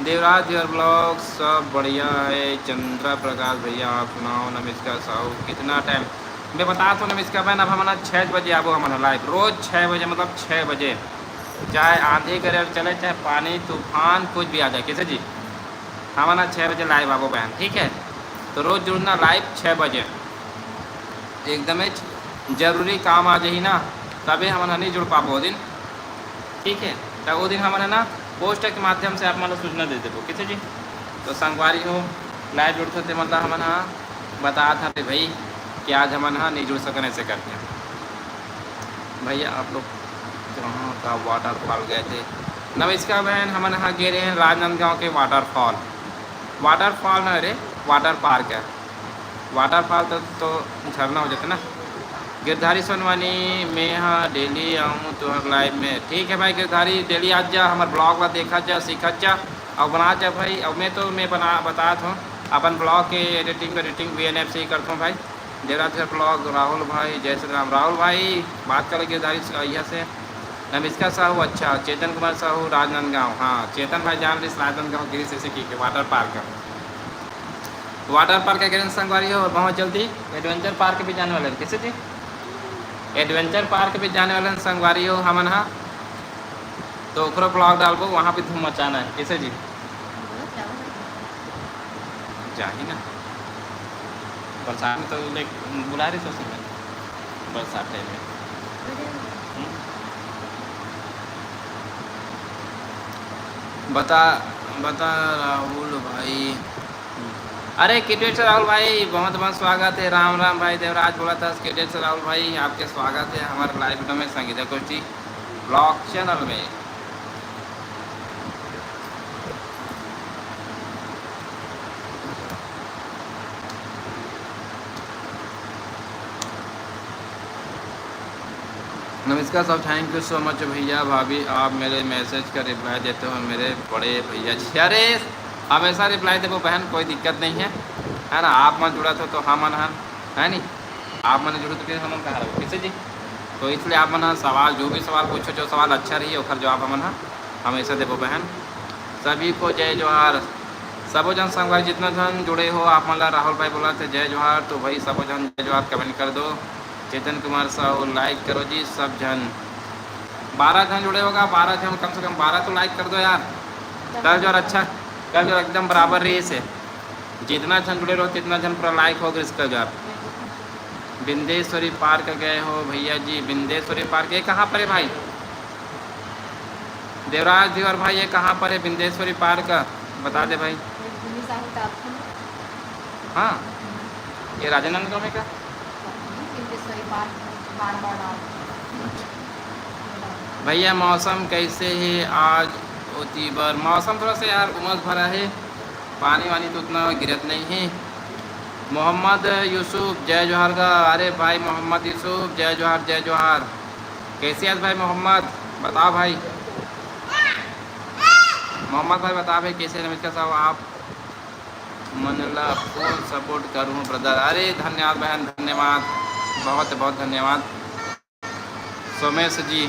देवराज your vlog सब बढ़िया है। चंद्रा प्रकाश भैया आप सुनाओ। नमस्कार साहू, कितना टाइम मैं बता तो नमस्कार बहन, अब हमन ह छः बजे आबो, हमन ह लाइव रोज छः बजे, मतलब छः बजे, चाहे आंधी गरेर चले, चाहे पानी तूफान कुछ भी आ जाए, कैसे जी, हमन ह छः बजे लाइव आबो बहन, ठीक है? तो रोज जुड़ना लाइव छः बजे, एकदम जरूरी काम आ जाही ना, तबे हमन ह नहीं जुड़ पाबो ओ दिन, ठीक है? तो ओ दिन हमन ह ना पोस्ट के माध्यम से आप मन ल सूचना दे देबो, कैसे जी? तो संगवारी हो, लाइव जुड़थो ते मतलब हमन ह बतात हन रे भाई कि आज हमन ह नहीं जुड़ सकन ऐसे करके। भैया आप लोग कहाँ का वाटरफॉल गए थे? नमस्कार बहन, हमन ह गे रहे हैं राजनांदगांव के वाटरफॉल। वाटरफॉल न रे, वाटर पार्क है। वाटरफॉल तो, तो झरना हो जाता ना। गिरधारी सोनवानी, मैं हाँ डेली आऊँ तुहर लाइव में। ठीक है भाई गिरधारी, डेली आ जा, हमार ब्लॉग ला देखा जा, सीखा जा और बना जा भाई। और मैं तो मैं बना बतात हूँ अपन ब्लॉग के editing editing V N app से ही करता हूँ भाई। देवराज का ब्लॉग, राहुल भाई, जय श्री राम। राहुल भाई, बात कर गिरधारी से, यहाँ से। नमिष्का साहू, अच्छा, चेतन कुमार साहू, राजनांदगांव। हाँ, चेतन भाई जान रहिस राजनांदगांव गिरिस ऐसे की के वाटर पार्क। वाटर पार्क के गिरन संगवारी हो, बहुत जल्दी एडवेंचर पार्क भी जाने वाले हैं। कैसे जी? एडवेंचर पार्क भी जाने वाले हैं संगवारी हो हमन हा, तो ओकरो ब्लॉग डालबो, वहाँ भी धूम मचाना है। कैसे जी? जाही ना। बरसात में तो ले बुला रही ससुर में, बरसात टाइम में। हम्म? बता, बता राहुल भाई। अरे किटेट से राहुल भाई, बहुत बहुत स्वागत है। राम राम भाई, देवराज बोला था किटेट से राहुल भाई, आपके स्वागत है हमारे लाइव में संगीता गोष्ठी ब्लॉग चैनल में। नमस्कार सब, thank you so much भैया भाभी, आप मेरे मैसेज का रिप्लाई देते हो मेरे बड़े भैया जी। अरे हमेशा रिप्लाई देबो बहन, कोई दिक्कत नहीं है, है ना। आप मन जुड़त हो तो हमन हन, है नी? आप मन जुड़ो तो फिर हमन कहाँ रहो, कैसे जी? तो इसलिए आप मन ह सवाल, जो भी सवाल पूछो, जो सवाल अच्छा रही ओकर जवाब हमन ह हमेशा देबो बहन। सभी को जय जोहार। सबो जन संगवारी जितना जन जुड़े हो, आप मन ला राहुल भाई बोला थे जय जोहार, तो भाई सबो जन जय जोहार कमेंट कर दो। चेतन कुमार साहू लाइक करो जी सब जन। बारह जन जुड़े होगा, बारह जन, कम से कम बारह तो लाइक कर दो यार। कर जोहार, अच्छा कर जोहार, एकदम बराबर रही से। जितना जन जुड़े रहो तितना जन पूरा लाइक हो गए इसका जोहार। बिंदेश्वरी पार्क गए हो भैया जी? बिंदेश्वरी पार्क ये कहाँ पर है भाई? देवराज धीवर भाई, ये कहाँ पर है बिंदेश्वरी पार्क? बता दे भाई। भूमि साहू टापू। हाँ, ये राजनांदगांव में का? बिंदेश्वरी पार्क, बार बार। भैया मौसम कैसे है आज? ओती बर मौसम थोड़ा सा यार उमस भरा है, पानी वानी तो उतना गिरत नहीं है। मोहम्मद यूसुफ जय जोहार गा। अरे भाई मोहम्मद यूसुफ जय जोहार, जय जोहार। कैसे आज भाई मोहम्मद, बताओ भाई। मोहम्मद भाई बता भाई कैसे नमस्कार साहब, आप मन ला फुल सपोर्ट करूँ ब्रदर। अरे धन्यवाद बहन, धन्यवाद, बहुत बहुत धन्यवाद। सोमेश जी,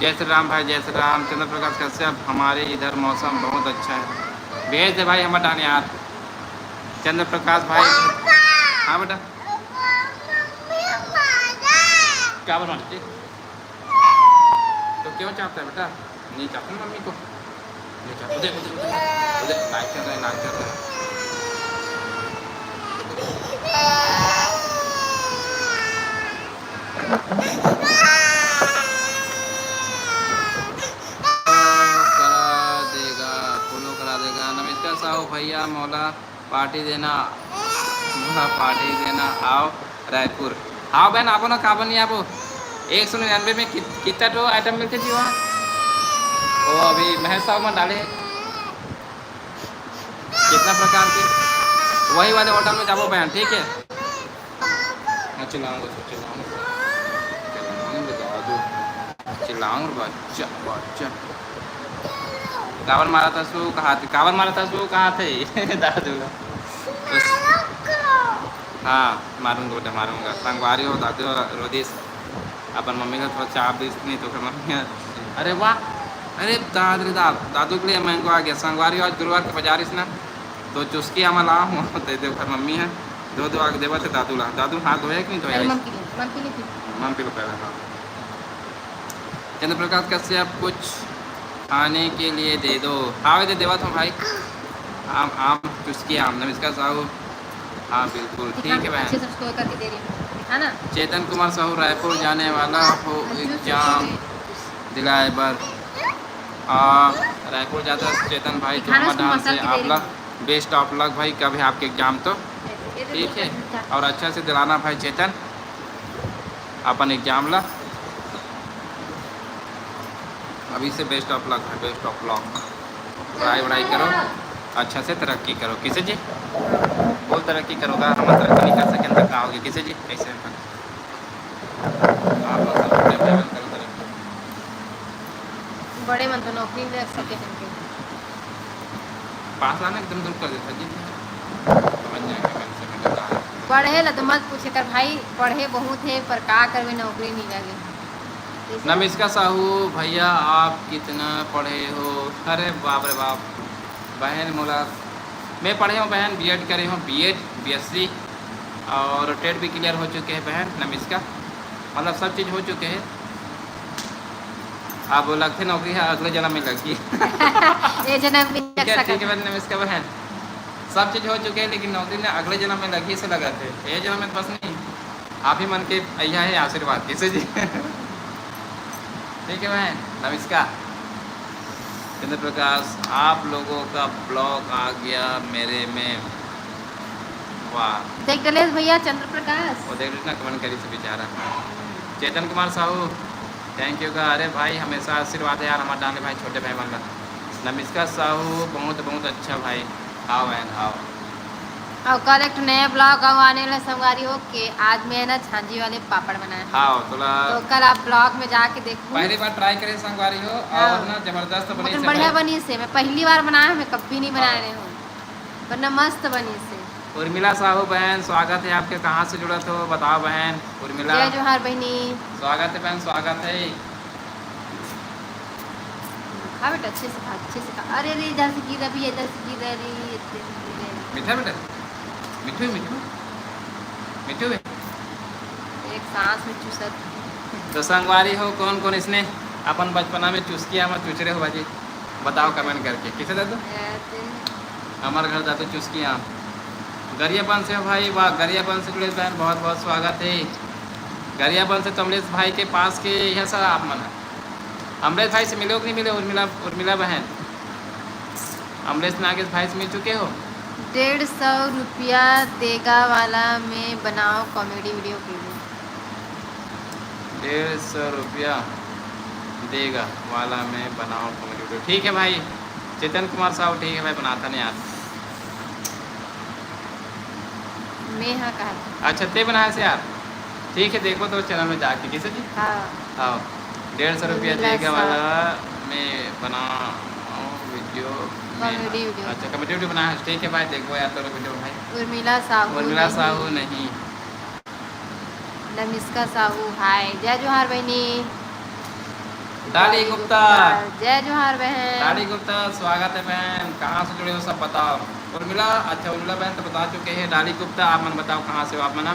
जय श्री राम भाई, जय श्री राम। चंद्र प्रकाश कश्यप, हमारे इधर मौसम बहुत अच्छा है। भेज दे भाई हमर डान यार। चंद्र प्रकाश भाई। हाँ बेटा। क्या बनवाना चाहिए? तो क्यों चाहता है बेटा? नहीं चाहता ना मम्मी को। नहीं चाहता। उधर, उधर, उधर, उधर। लाइट चल रहा है, लाइट चल रहा है। करा देगा, follow करा देगा। नमस्कार साहू भैया, मोला पार्टी देना, मोला पार्टी देना, आओ रायपुर। हाँ बहन, आबो ना, काबर नहीं आबो। एक सौ निन्यानवे में कित-, कितना ठो आइटम मिलते जी वहाँ? वो अभी महेश साहू मन डाले हैं। कितना प्रकार के, वही वाले होटल में जाबो बहन, ठीक है? हाँ, चिल्लाऊंगा, चिल्लाऊंगा, चिल्लाऊंगा, दादू, चिल्लाऊंगा, बच्चा, बच्चा। काबर मारा था सो कहा थे, काबर मारा था सो कहा थे, दादू। बस। हाँ, मारूंगा बेटा, मारूंगा। संगवारी हो, दादू, रोदिस, अपन मम्मी का थोड़ा चाप दिस नहीं तो फिर मम्मी, अरे वाह, अरे दाद रे दाद, दादू के लिए मैंगो आ गया। संगवारी हो, आज गुरुवार के बाजार इस ना, तो चुस्की आमा ला हूँ, दे दे, ओकर मम्मी है, धो धो आके देवत है दादू ला। दादू हाथ धोया कि नहीं धोया? अरे, मम पी ले, मम पी ले, पी ले। मम पी लो पहले, हाँ। चंद्र प्रकाश कश्यप, कुछ खाने के लिए दे दो। हाँ, दे देवत हूँ भाई। आम, आम, चुस्की आम, नमस्कार साहू। हाँ, बिल्कुल, ठीक है बहन। अच्छे से उसको कर के दे रही हूँ, दिखा ना। चेतन कुमार साहू, रायपुर जाने वाला हो, हाँ, जूस एग्जाम पी ले। दिलाए बर। हाँ, रायपुर जाता है चेतन भाई, तो दिखाना हमारे उसको डांस मसाला से की दे आप रही लोग हूँ। Best of luck भाई, कब है आपके एग्जाम तो? ये तो ठीक है, दिखा। और अच्छा से दिलाना भाई चेतन अपन एग्जाम ला। अभी से best of luck है, best of luck। पढ़ाई वढ़ाई करो, अच्छा से तरक्की करो। किसे जी? बोल तरक्की करोगा, हम तरक्की नहीं कर सकें तो क्या होगी? किसे जी? कैसे अपन आप लोग सब अपने अपने मन करो तरक्की। बड़े मन तो नौकरी नहीं लग सके हमके। पास लाना एकदम दूर कर देता जी। समझ जाएंगे कम से कम कितना है। पढ़े ला तो मत पूछे कर भाई, पढ़े बहुत है पर का करबे, नौकरी नहीं लगे। जैसे नमिष्का साहू, भैया आप कितना पढ़े हो? अरे बाप रे बाप, बहन मोला, मैं पढ़े हूँ बहन, बीएड करे हूँ, बीएड, बीएससी, और टेट भी क्लियर हो चुके हैं बहन नमिष्का, मतलब सब चीज़ हो चुके हैं। अब लगथे नौकरी है अगले जन्म में लगी। ये जन्म भी लग ठीक है, सकत ठीक है है। बहन नमिष्का बहन, सब चीज़ हो चुके हैं लेकिन नौकरी ने अगले जन्म में लगी से लगा थे, ये जन्म में बस नहीं। आप ही मन के अइहा है आशीर्वाद, किसे जी? ठीक है बहन, नमस्कार। चंद्र प्रकाश, आप लोगों का ब्लॉग आ गया मेरे में। वाह। देख डलेश भैया, चंद्र प्रकाश। वो देख ना, कमेंट करी से बेचारा। चेतन कुमार साहू, thank you का। अरे भाई, हमेशा आशीर्वाद है यार, हमारे डाले भाई, छोटे भाई मन ला। नमिष्का साहू, बहुत, बहुत अच्छा भाई। हाँ बहन, हाँ। और कल एक ठो नया ब्लॉग आने वाला संगवारी हो के, आज मैं ना छांजी वाले पापड़ बनाए हैं। हाँ, तोला तो कल आप ब्लॉग में जाके देखो। पहली बार ट्राई करे संगवारी हो, हाँ। और ना जबरदस्त बनी मगर से बढ़िया भाई। बनी से, मैं पहली बार बनाया हूँ, मैं कभी नहीं बनाए हाँ। रहे हूँ, वरना मस्त बनी से। उर्मिला साहू बहन, स्वागत है आपके, कहाँ से जुड़त हो बताओ बहन। उर्मिला। जय जोहार बहनी। स्वागत है बहन, स्वागत है। खा बेटा, अच्छे से खा, अच्छे से खा। अरे, अरे, इधर से गिर रहा भैया, इधर से गिर रहा रे, इधर से गिर रहा रे। मीठा बेटा, मीठू, मीठू, मीठू बे। एक सांस में चूसत। तो संगवारी हो, कौन कौन इसने अपन बचपना में चुस्की आमा चुचरे हो बाजी? बताओ कमेंट करके। किसे दादू? ऐसे। हमारे घर दादू चुस्की आम। गरियाबंद से हो भाई, वाह, गरियाबंद से जुड़े बहन, बहुत बहुत स्वागत है। गरियाबंद से तो अमलेश भाई के पास के यहाँ से आप मन। अमलेश भाई से मिले हो कि नहीं मिले? उर्मिला, उर्मिला बहन, अमलेश नागेश भाई से मिल चुके हो? डेढ़ सौ रुपया देगा वाला में बनाओ कॉमेडी वीडियो के लिए। डेढ़ सौ रुपया देगा वाला में बनाओ कॉमेडी वीडियो। ठीक है भाई, चेतन कुमार साहू, ठीक है भाई, बनाता नहीं यार। मैं हाँ कहा था। अच्छा, ते बनाया से यार। ठीक है, देखो तो चैनल में जाके, किसे जी? हाँ। हाँ, डेढ़ सौ रुपया उर्मिला देगा साहू। वाला में बनाओ वीडियो में। Comedy video. अच्छा, कॉमेडी वीडियो बनाया है, ठीक है भाई, देखो यार, तेरा वीडियो भाई। उर्मिला साहू उर्मिला नहीं। साहू नहीं। नमिष्का साहू, हाय। जय जोहार बहनी। डाली गुप्ता। जय जोहार बहन। डाली गुप्ता, स्वागत है बहन। कहाँ से जुड़े हो, सब बताओ। उर्मिला, अच्छा, उर्मिला बहन तो बता चुके हैं। डाली गुप्ता, आप मन बताओ, कहाँ से हो आप मन?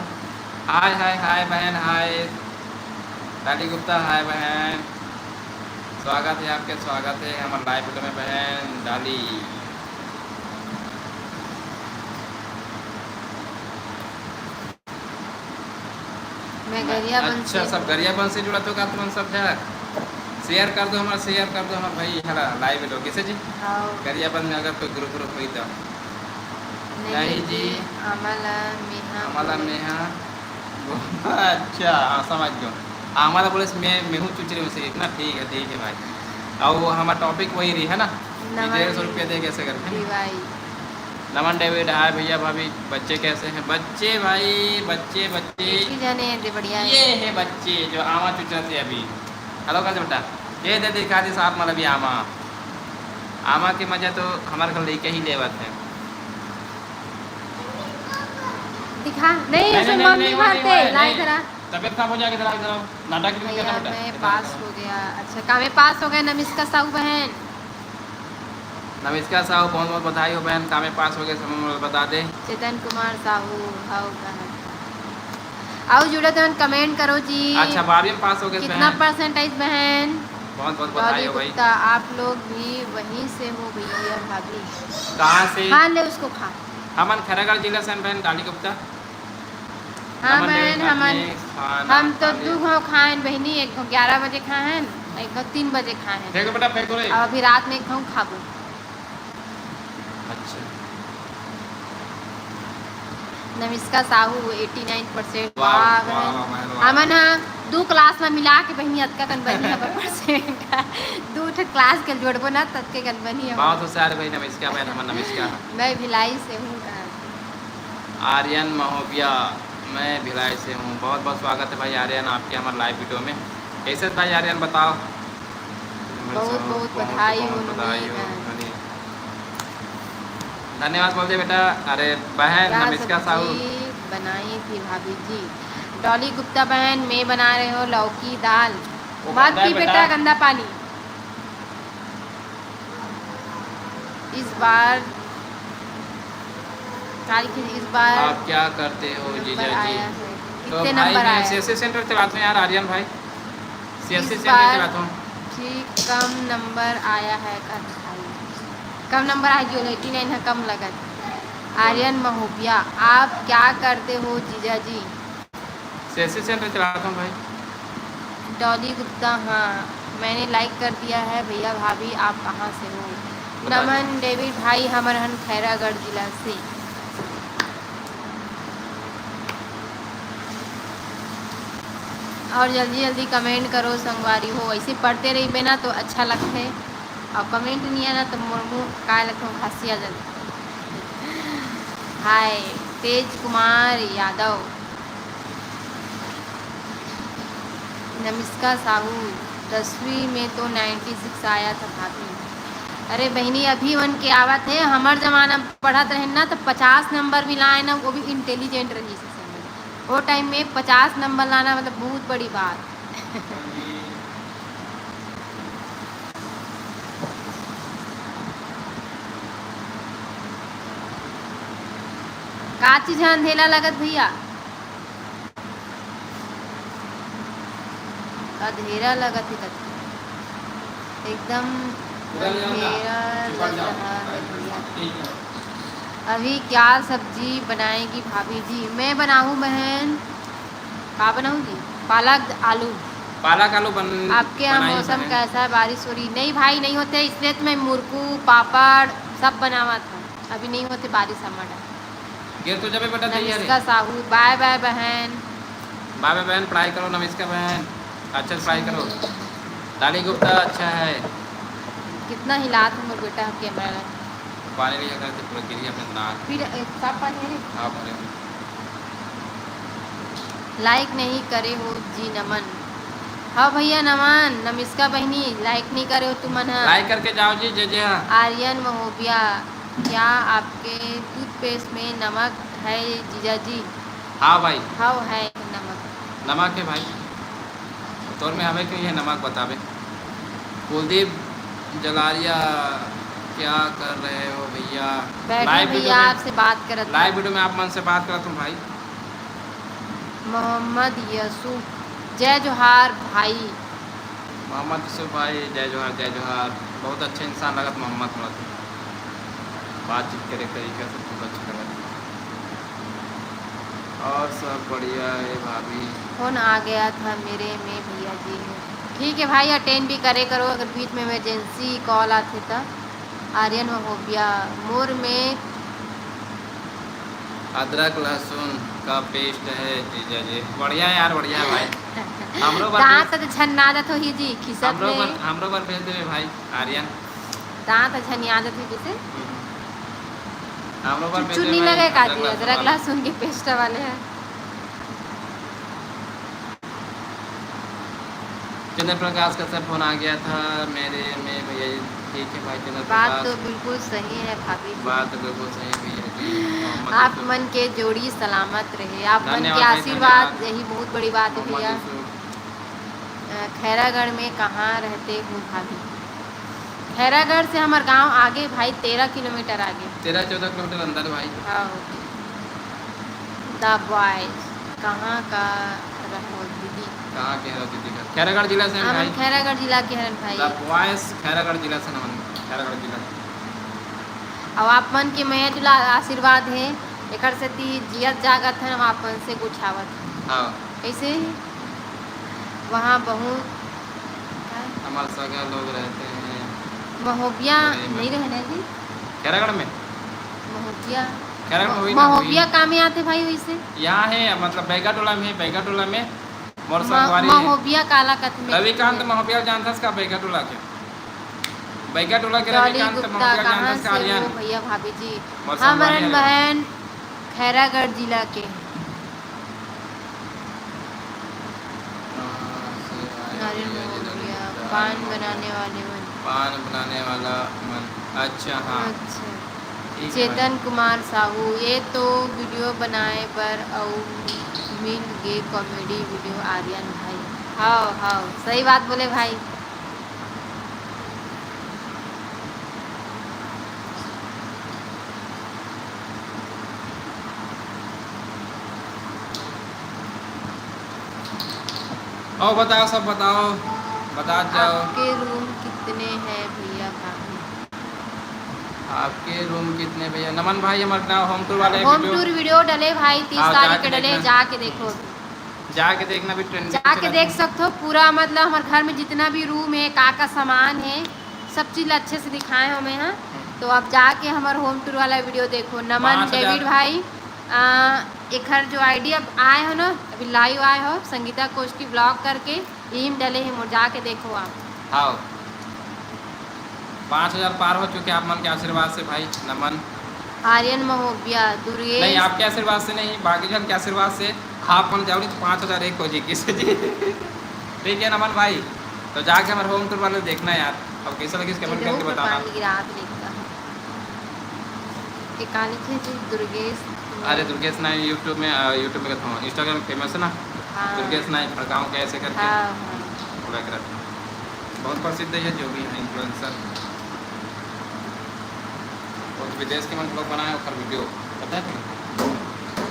हाय, हाय, हाय बहन, हाय। डाली गुप्ता, हाय बहन। स्वागत है आपके, स्वागत है हमारे लाइव वीडियो में बहन डाली। मैं गरियाबंद अच्छा, से सब हूँ। गरियाबंद से जुड़त हो का तुमन सब झन? शेयर कर दो हमार, शेयर कर दो हमार भाई, हला लाइव वीडियो कैसे जी? हाँ। गरियाबंद में अगर कोई ग्रुप ग्रुप होई तो। नहीं नहीं जी। जी, आमा ला मेहा आमा ला बोले। मेहा अच्छा, हाँ, समझ गयो। आमा ला बोले मैं, मेहू चुचरी हूँ सिर्फ ना। ठीक है, ठीक है भाई। और वो हमारा टॉपिक वही रही है ना, कि नमन डेढ़ सौ रुपया दे कैसे करके। दीवाई। नमन डेविड, हाय भैया भाभी, बच्चे कैसे हैं? बच्चे भाई, बच्चे, बच्चे। एक ही जने हैं, दे बढ़िया है। ये है बच्चे जो आमा चुचरा थे अभी। हेलो, कैसे बेटा? ये दे, दिखा दे साथ, मतलब, ये आमा। आमा के मजा तो हमारे घर लेके ही लेवत है। दिखा। नहीं, नहीं, उसे नहीं, मम्मी नहीं, मारते, नहीं, लाई नहीं। जरा। तबीयत खराब हो जाएगी, जरा इधर आओ। नाटक नहीं करना भैया, बेटा, मैं इधर पास आओ। हो गया। अच्छा, का मैं पास हो गया, नमिष्का साहू बहन? नमिष्का साहू, बहुत बहुत बधाई हो बहन, का में पास हो गए, समय में बता दे। चेतन कुमार साहू, हाउ बहन। आओ जुड़े तो कमेंट करो जी। अच्छा, बारहवीं में पास हो गए कितना बहन। परसेंट आइस बहन? बहुत बहुत डॉली बधाई हो भाई। गुप्ता, आप लोग भी वहीं से हो भैया भाभी? कहाँ से? खा ले उसको, खा। हमन खैरागढ़ जिला से हन बहन, डाली गुप्ता। हाँ नमन बहन, डेविड, हमन, आपने खाना हम तो खा लिया? दू घाव खाएन बहिनी, एक घाव ग्यारह बजे खाएन, एक घाव तीन बजे खाएन। फेंको बेटा, फेंको रे। अब अभी रात में एक घाव खाबो। अच्छा। नमिष्का साहू, एटी नाइन परसेंट। वाह, वाह, वाह, बहन। वाह, वाह। हमन ह दू क्लास में मिला के बहिनी अतका कन बनी हवे परसेंट। दू ठो क्लास के जोड़बो ना, ततके कन बनी हवे। बहुत होशियार भाई नमिष्का बहन, हमर नमिष्का। मैं भिलाई से हूँ बहन। आर्यन महोबिया, मैं भिलाई से हूँ। बहुत बहुत स्वागत है भाई आर्यन आपके हमारे लाइव वीडियो में। कैसे भाई आर्यन बताओ? बहुत बहुत बहुत बधाई हो बहुत बधाई हो, नवीन। नवीन। धन्यवाद बोल दे बेटा। अरे बहन क्या नमिष्का साहू। सब्जी बनाई थी भाभी जी? डॉली गुप्ता बहन, मैं बना रहे हो लौकी दाल। वो मत गंदा है पी बेटा। बेटा, गंदा पानी। इस बार, काल की इस बार आप क्या करते हो नंबर जीजा जी? आया है। तो कितने भाई नंबर मैं आया है? सीएससी सेंटर चलाते हैं यार आर्यन भाई, सीएससी इस सेंटर बार चलाता हूँ। ठीक कम नंबर आया है का भाई? कम नंबर आया जो एटी नाइन है, कम लगत। आर्यन महोबिया, आप क्या करते हो जीजा जी? सीएससी सेंटर चलाता हूँ भाई। डॉली गुप्ता, हाँ, मैंने लाइक कर दिया है। भैया भाभी, आप कहाँ से हो? बता दो। नमन डेविड भाई, हमर हन खैरागढ़ जिला से। और जल्दी जल्दी कमेंट करो संगवारी हो, ऐसे पढ़ते रहिबे ना तो अच्छा लगथे। और कमेंट नहीं आना तो मोर मुंह काय लगथे, घासिया जाथे। हाय तेज कुमार यादव। नमिष्का साहू, दसवीं में तो नाइंटी सिक्स आया था भाभी। अरे बहिनी, अभी मन के आवत है, हमर जमाना में पढ़त रहे ना तो पचास नंबर मिलाए ना, वो भी इंटेलिजेंट रही से समझ। वो टाइम में पचास नंबर लाना मतलब बहुत बड़ी बात। का चीज है अंधेला लगत भैया? अंधेरा लगत है कथे। एकदम अंधेरा लग रहा है भैया। अभी क्या सब्जी बनाएगी भाभी जी? मैं बनाऊँ बहन, का बनाऊँ जी? पालक आलू। पालक आलू बन-, आपके यहाँ बनाई मौसम बहन। कैसा है, बारिश हो रही? नहीं भाई, नहीं होते, इसलिए तो मैं मुरकू, पापड़ सब बनावा था। अभी नहीं होते बारिश हमारा। गिर तो जाबे बेटा, तैयार है। नमिष्का साहू, बाय बाय बहन। बाय बाय बहन, पढ़ाई करो नमिष्का बहन, अच्छा से पढ़ाई करो। डाली गुप्ता अच्छा है। कितना हिलात हूँ मोर बेटा कैमरा ला। पानी लिया करते पूरा गिरी अपने नाक। फिर, ए, साफ पानी है रे? हाँ, भरे। लाइक नहीं करे हो जी नमन। हाँ भैया नमन, नमिष्का बहिनी, लाइक नहीं करे हो तुमन ह। लाइक करके जाओ जी, जे जे ह। आर्यन महोबिया, क्या आपके टूथपेस्ट में नमक है जीजा जी? हाँ भाई। हव है नमक। नमक है भाई। तोर में हवे क्यों ये नमक बताबे? कुलदीप जलारिया, क्या कर रहे हो भैया? बैठे लाइव वीडियो भैया, में, आपसे बात करत लाइव हूँ। वीडियो में आप मन से बात करत हूँ भाई। मोहम्मद यूसुफ, जय जोहार भाई। मोहम्मद यूसुफ भाई, जय जोहार, जय जोहार। बहुत अच्छे इंसान लगत मोहम्मद, मोहम्मद बातचीत करे तरीका से बहुत अच्छा लगत। और सब बढ़िया है भाभी। फोन आ गया था मेरे में भैया जी। ठीक है भाई, अटेंड भी करे करो, अगर बीच में इमरजेंसी कॉल आथे त। आर्यन महोबिया, मोर में अदरक लहसुन का पेस्ट है जीजा जी। बढ़िया है यार, बढ़िया है भाई। हमरो बर दांत भेज, तो छन्ना जात होही जी, खिसत हमरो में। बर, हमरो बर भेज देवे भाई आर्यन। दांत छनिया जात होही जैसे। हम्म। हमरो बर भेज चुचुन देवे नहीं भाई, लगे का अदरक जी, लहसुन अदरक वाला। लहसुन के पेस्ट वाले है। चंद्र प्रकाश का सर फोन आ गया था मेरे में भैया जी। ठीक है भाई चंद्र बात प्रकाश। तो बिल्कुल सही है भाभी जी। बात तो बिल्कुल सही है भैया जी। मोहम्मद आप यूसुफ। मन के जोड़ी सलामत रहे, आप मन के धन्यवाद भाई, आशीर्वाद, धन्यवाद। यही बहुत बड़ी बात है मोहम्मद भैया। यूसुफ। अ, खैरागढ़ में कहाँ रहते हो भाभी? खैरागढ़ से हमर गांव आगे भाई, तेरह किलोमीटर आगे। तेरह चौदह किलोमीटर अंदर भाई। हाँ। The boys, कहाँ का रहो दीदी? कहाँ के हो दीदी घर? खैरागढ़ जिला से हैं हमन भाई। खैरागढ़ जिला के हरन भाई। The boys, खैरागढ़ जिला से नमन, खैरागढ़ जिला। अब आप मन के मया दुलार आशीर्वाद है, एकर सेती जियत जागत हन, हम आप मन से गोठियावत हन। हाँ। कैसे? वहाँ बहुत, का? हमारे सगा लोग रहते हैं। महोबिया बड़े में। नहीं रहने जी? खैरागढ़ में? महोबिया। खैरागढ़ में वही ना, महोबिया वही। का में आथे भाई वैसे? यहाँ है, मतलब, बैगा टोला में, बैगा टोला में। मोर म-, संगवारी महोबिया काला कथे में रविकांत है। महोबिया जानथस का बैगा टोला के? बैगा टोला के डॉली रविकांत गुप्ता, महोबिया कहाँ जानथस का से आर्यन? हो भैया भाभी जी? मोर संगवारी हमरन आर्यन। बहन खैरागढ़ जिला के। नारियल मोहब्बिया, पान बनाने वाले मन। पान बनाने वाला मन। अच्छा, हाँ। अच्छा। ठीक है चेतन भाई। कुमार साहू, ये तो वीडियो बनाए बर अउ मिल गे कॉमेडी वीडियो आर्यन भाई। हाव, हाव, सही बात बोले भाई। और बताओ, सब बताओ, बता जाओ। आपके रूम कितने हैं भैया भाभी? आपके रूम कितने भैया? नमन भाई, हमारे ना होम टूर वाले होम वीडियो। टूर वीडियो डले भाई, तीस हाँ, तारीख जाके के डले, देखना। जाके देखो। जाके देखना भी ट्रेंडिंग जाके चलत देख है। सकथो पूरा, मतलब हमारे घर में जितना भी रूम है, का का सामान है, सब चीज ला अच्छे से दिखाए हो मैं, हाँ। हम्म। तो आप जाके हमारे होम टूर वाला वीडियो देखो। नमन, पाँच हजार। डेविड भाई, आ, एखर जो आईडी अब आए हो ना, अभी लाइव आए हो, संगीता कोष्टी ब्लॉग करके, इही म डले हे मोर, जाके देखो आप। हाँ, पाँच हजार पार हो चुके आप मन के आशीर्वाद से भाई। नमन। आर्यन महोबिया, दुर्गेश। नहीं, आपके आशीर्वाद से नहीं, बाकी जन के आशीर्वाद से आप मन जाओ, नहीं तो पाँच हजार एक हो जी, किसे जी। ठीक है नमन भाई, तो जाके हमारे होम टूर वाले देखना यार, अब कैसा लगे कमेंट करके बताना। पानी गिरा के देखता हूँ। के का लिखे जी? दुर्गेश। अरे दुर्गेश ना, YouTube में, अ, YouTube में कहता हूँ, Instagram में famous है ना, हाँ। दुर्गेश ना भड़काऊँ कैसे करके। हाँ, हाँ। पूरा कर बहुत प्रसिद्ध है जो भी है इन्फ्लुएंसर। और विदेश के मन ब्लॉग बनाए ओकर वीडियो, पता है तुम्हें?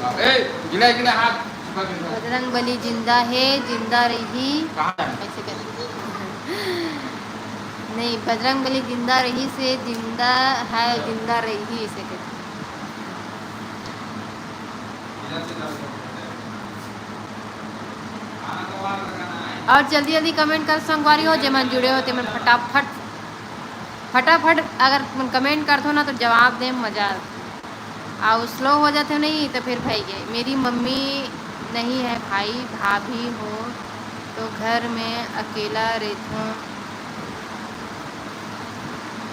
हाँ, ए, गिला, गिला हाथ। बजरंग बली जिंदा है, जिंदा रही। कहाँ जाना? ऐसे कर। नहीं, बजरंग बली जिंदा रही से जिंदा है, जिंदा रही ऐसे कर। और जल्दी जल्दी कमेंट कर संगवारी हो, जेमन जुड़े हो तेमन फटाफट, फटाफट अगर कमेंट करथो ना तो जवाब दे, मजा आथे। अउ स्लो हो जाथे नहीं तो फिर भाई गए। मेरी मम्मी नहीं है भाई, भाभी हो तो घर में अकेला रहथों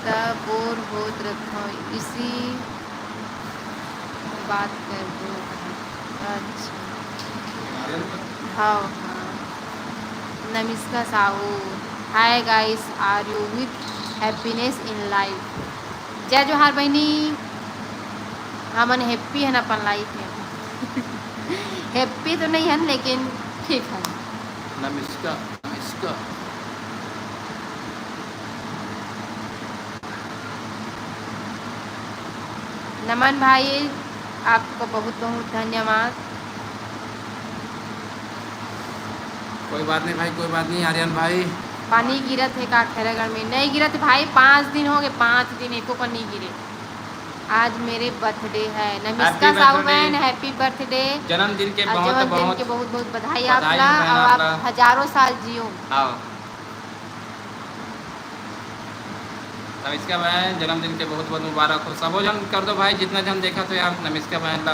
त बोर होत रथों, इसी बात कर दो। अच्छा। हाँ, हाँ। नमिष्का Sahu, hi guys, are you with happiness in life? जय जोहार बहिनी, हमन हैप्पी हन अपन लाइफ में। हैप्पी तो नहीं हन, लेकिन ठीक हन। नमिष्का, नमिष्का। नमन भाई, आपको बहुत बहुत धन्यवाद। कोई बात नहीं भाई, कोई बात नहीं आर्यन भाई। पानी गिरत हे का खैरागढ़ में? नहीं गिरत भाई, पाँच दिन हो गए, पाँच दिन एको पर नहीं गिरे। आज मेरे बर्थडे है। नमिष्का साहू बहन, हैप्पी बर्थडे। जन्मदिन के बहुत बहुत बधाई आपला, और आप हजारों साल जियो। हाँ। नमिष्का बहन, जन्मदिन के बहुत बहुत मुबारक हो। सबो जन कर दो भाई, जितना जन देखा तो यार, नमिष्का बहन ला,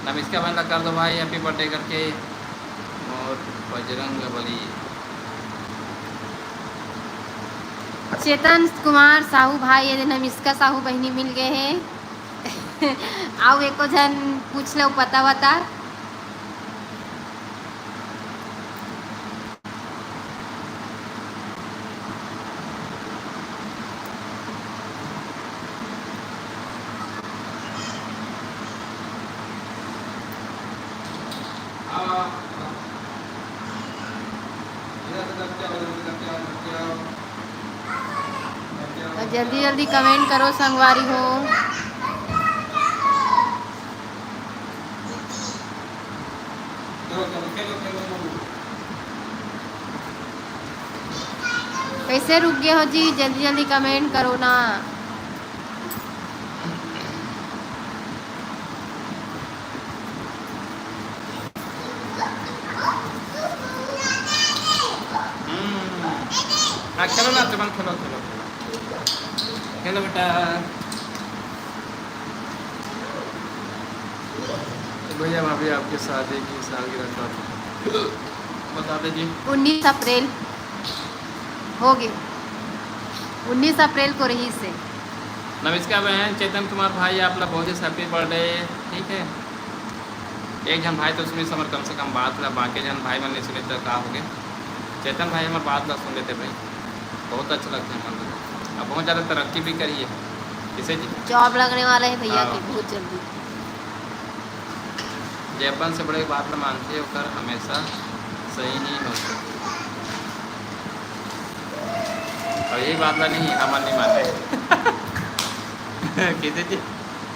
नमिष्का बहन ला कर दो भाई, हैप्पी बर्थडे करके। और बजरंग बली। चेतन कुमार साहू भाई, ये नमिष्का साहू बहनी मिल गए हैं। आओ, एको झन पूछ लो, पता वता। जल्दी जल्दी कमेंट करो संगवारी हो। कैसे रुक गए हो जी, जल्दी जल्दी कमेंट करो ना। हाँ, खेलो ना, चमन, खेलो, खेलो, खेलो। खेलो बेटा। तो भैया, भाभी, आपके शादी की सालगिरह कब? बता दे जी। उन्नीस अप्रैल हो गए, उन्नीस अप्रैल को रही से। नमस्कार बहन, चेतन कुमार भाई, आप ला बहुत ही happy birthday। ठीक है, एक झन भाई तो सुनिस हमर कम से कम बात ला, बाकी झन भाई मन नहीं सुनिस तो का हो गए। चेतन भाई हमर बात ला सुन लेते भाई, बहुत अच्छा लगता है मन को। अब बहुत ज़्यादा तरक्की भी करी है, किसे जी? जॉब लगने वाला है भैया हाँ। के बहुत जल्दी। जे अपन से बड़े बात ला मानथे, ओकर हमेशा सही नहीं हो सकती। और ये बात ला नहीं, हमन नहीं माने। किसे जी?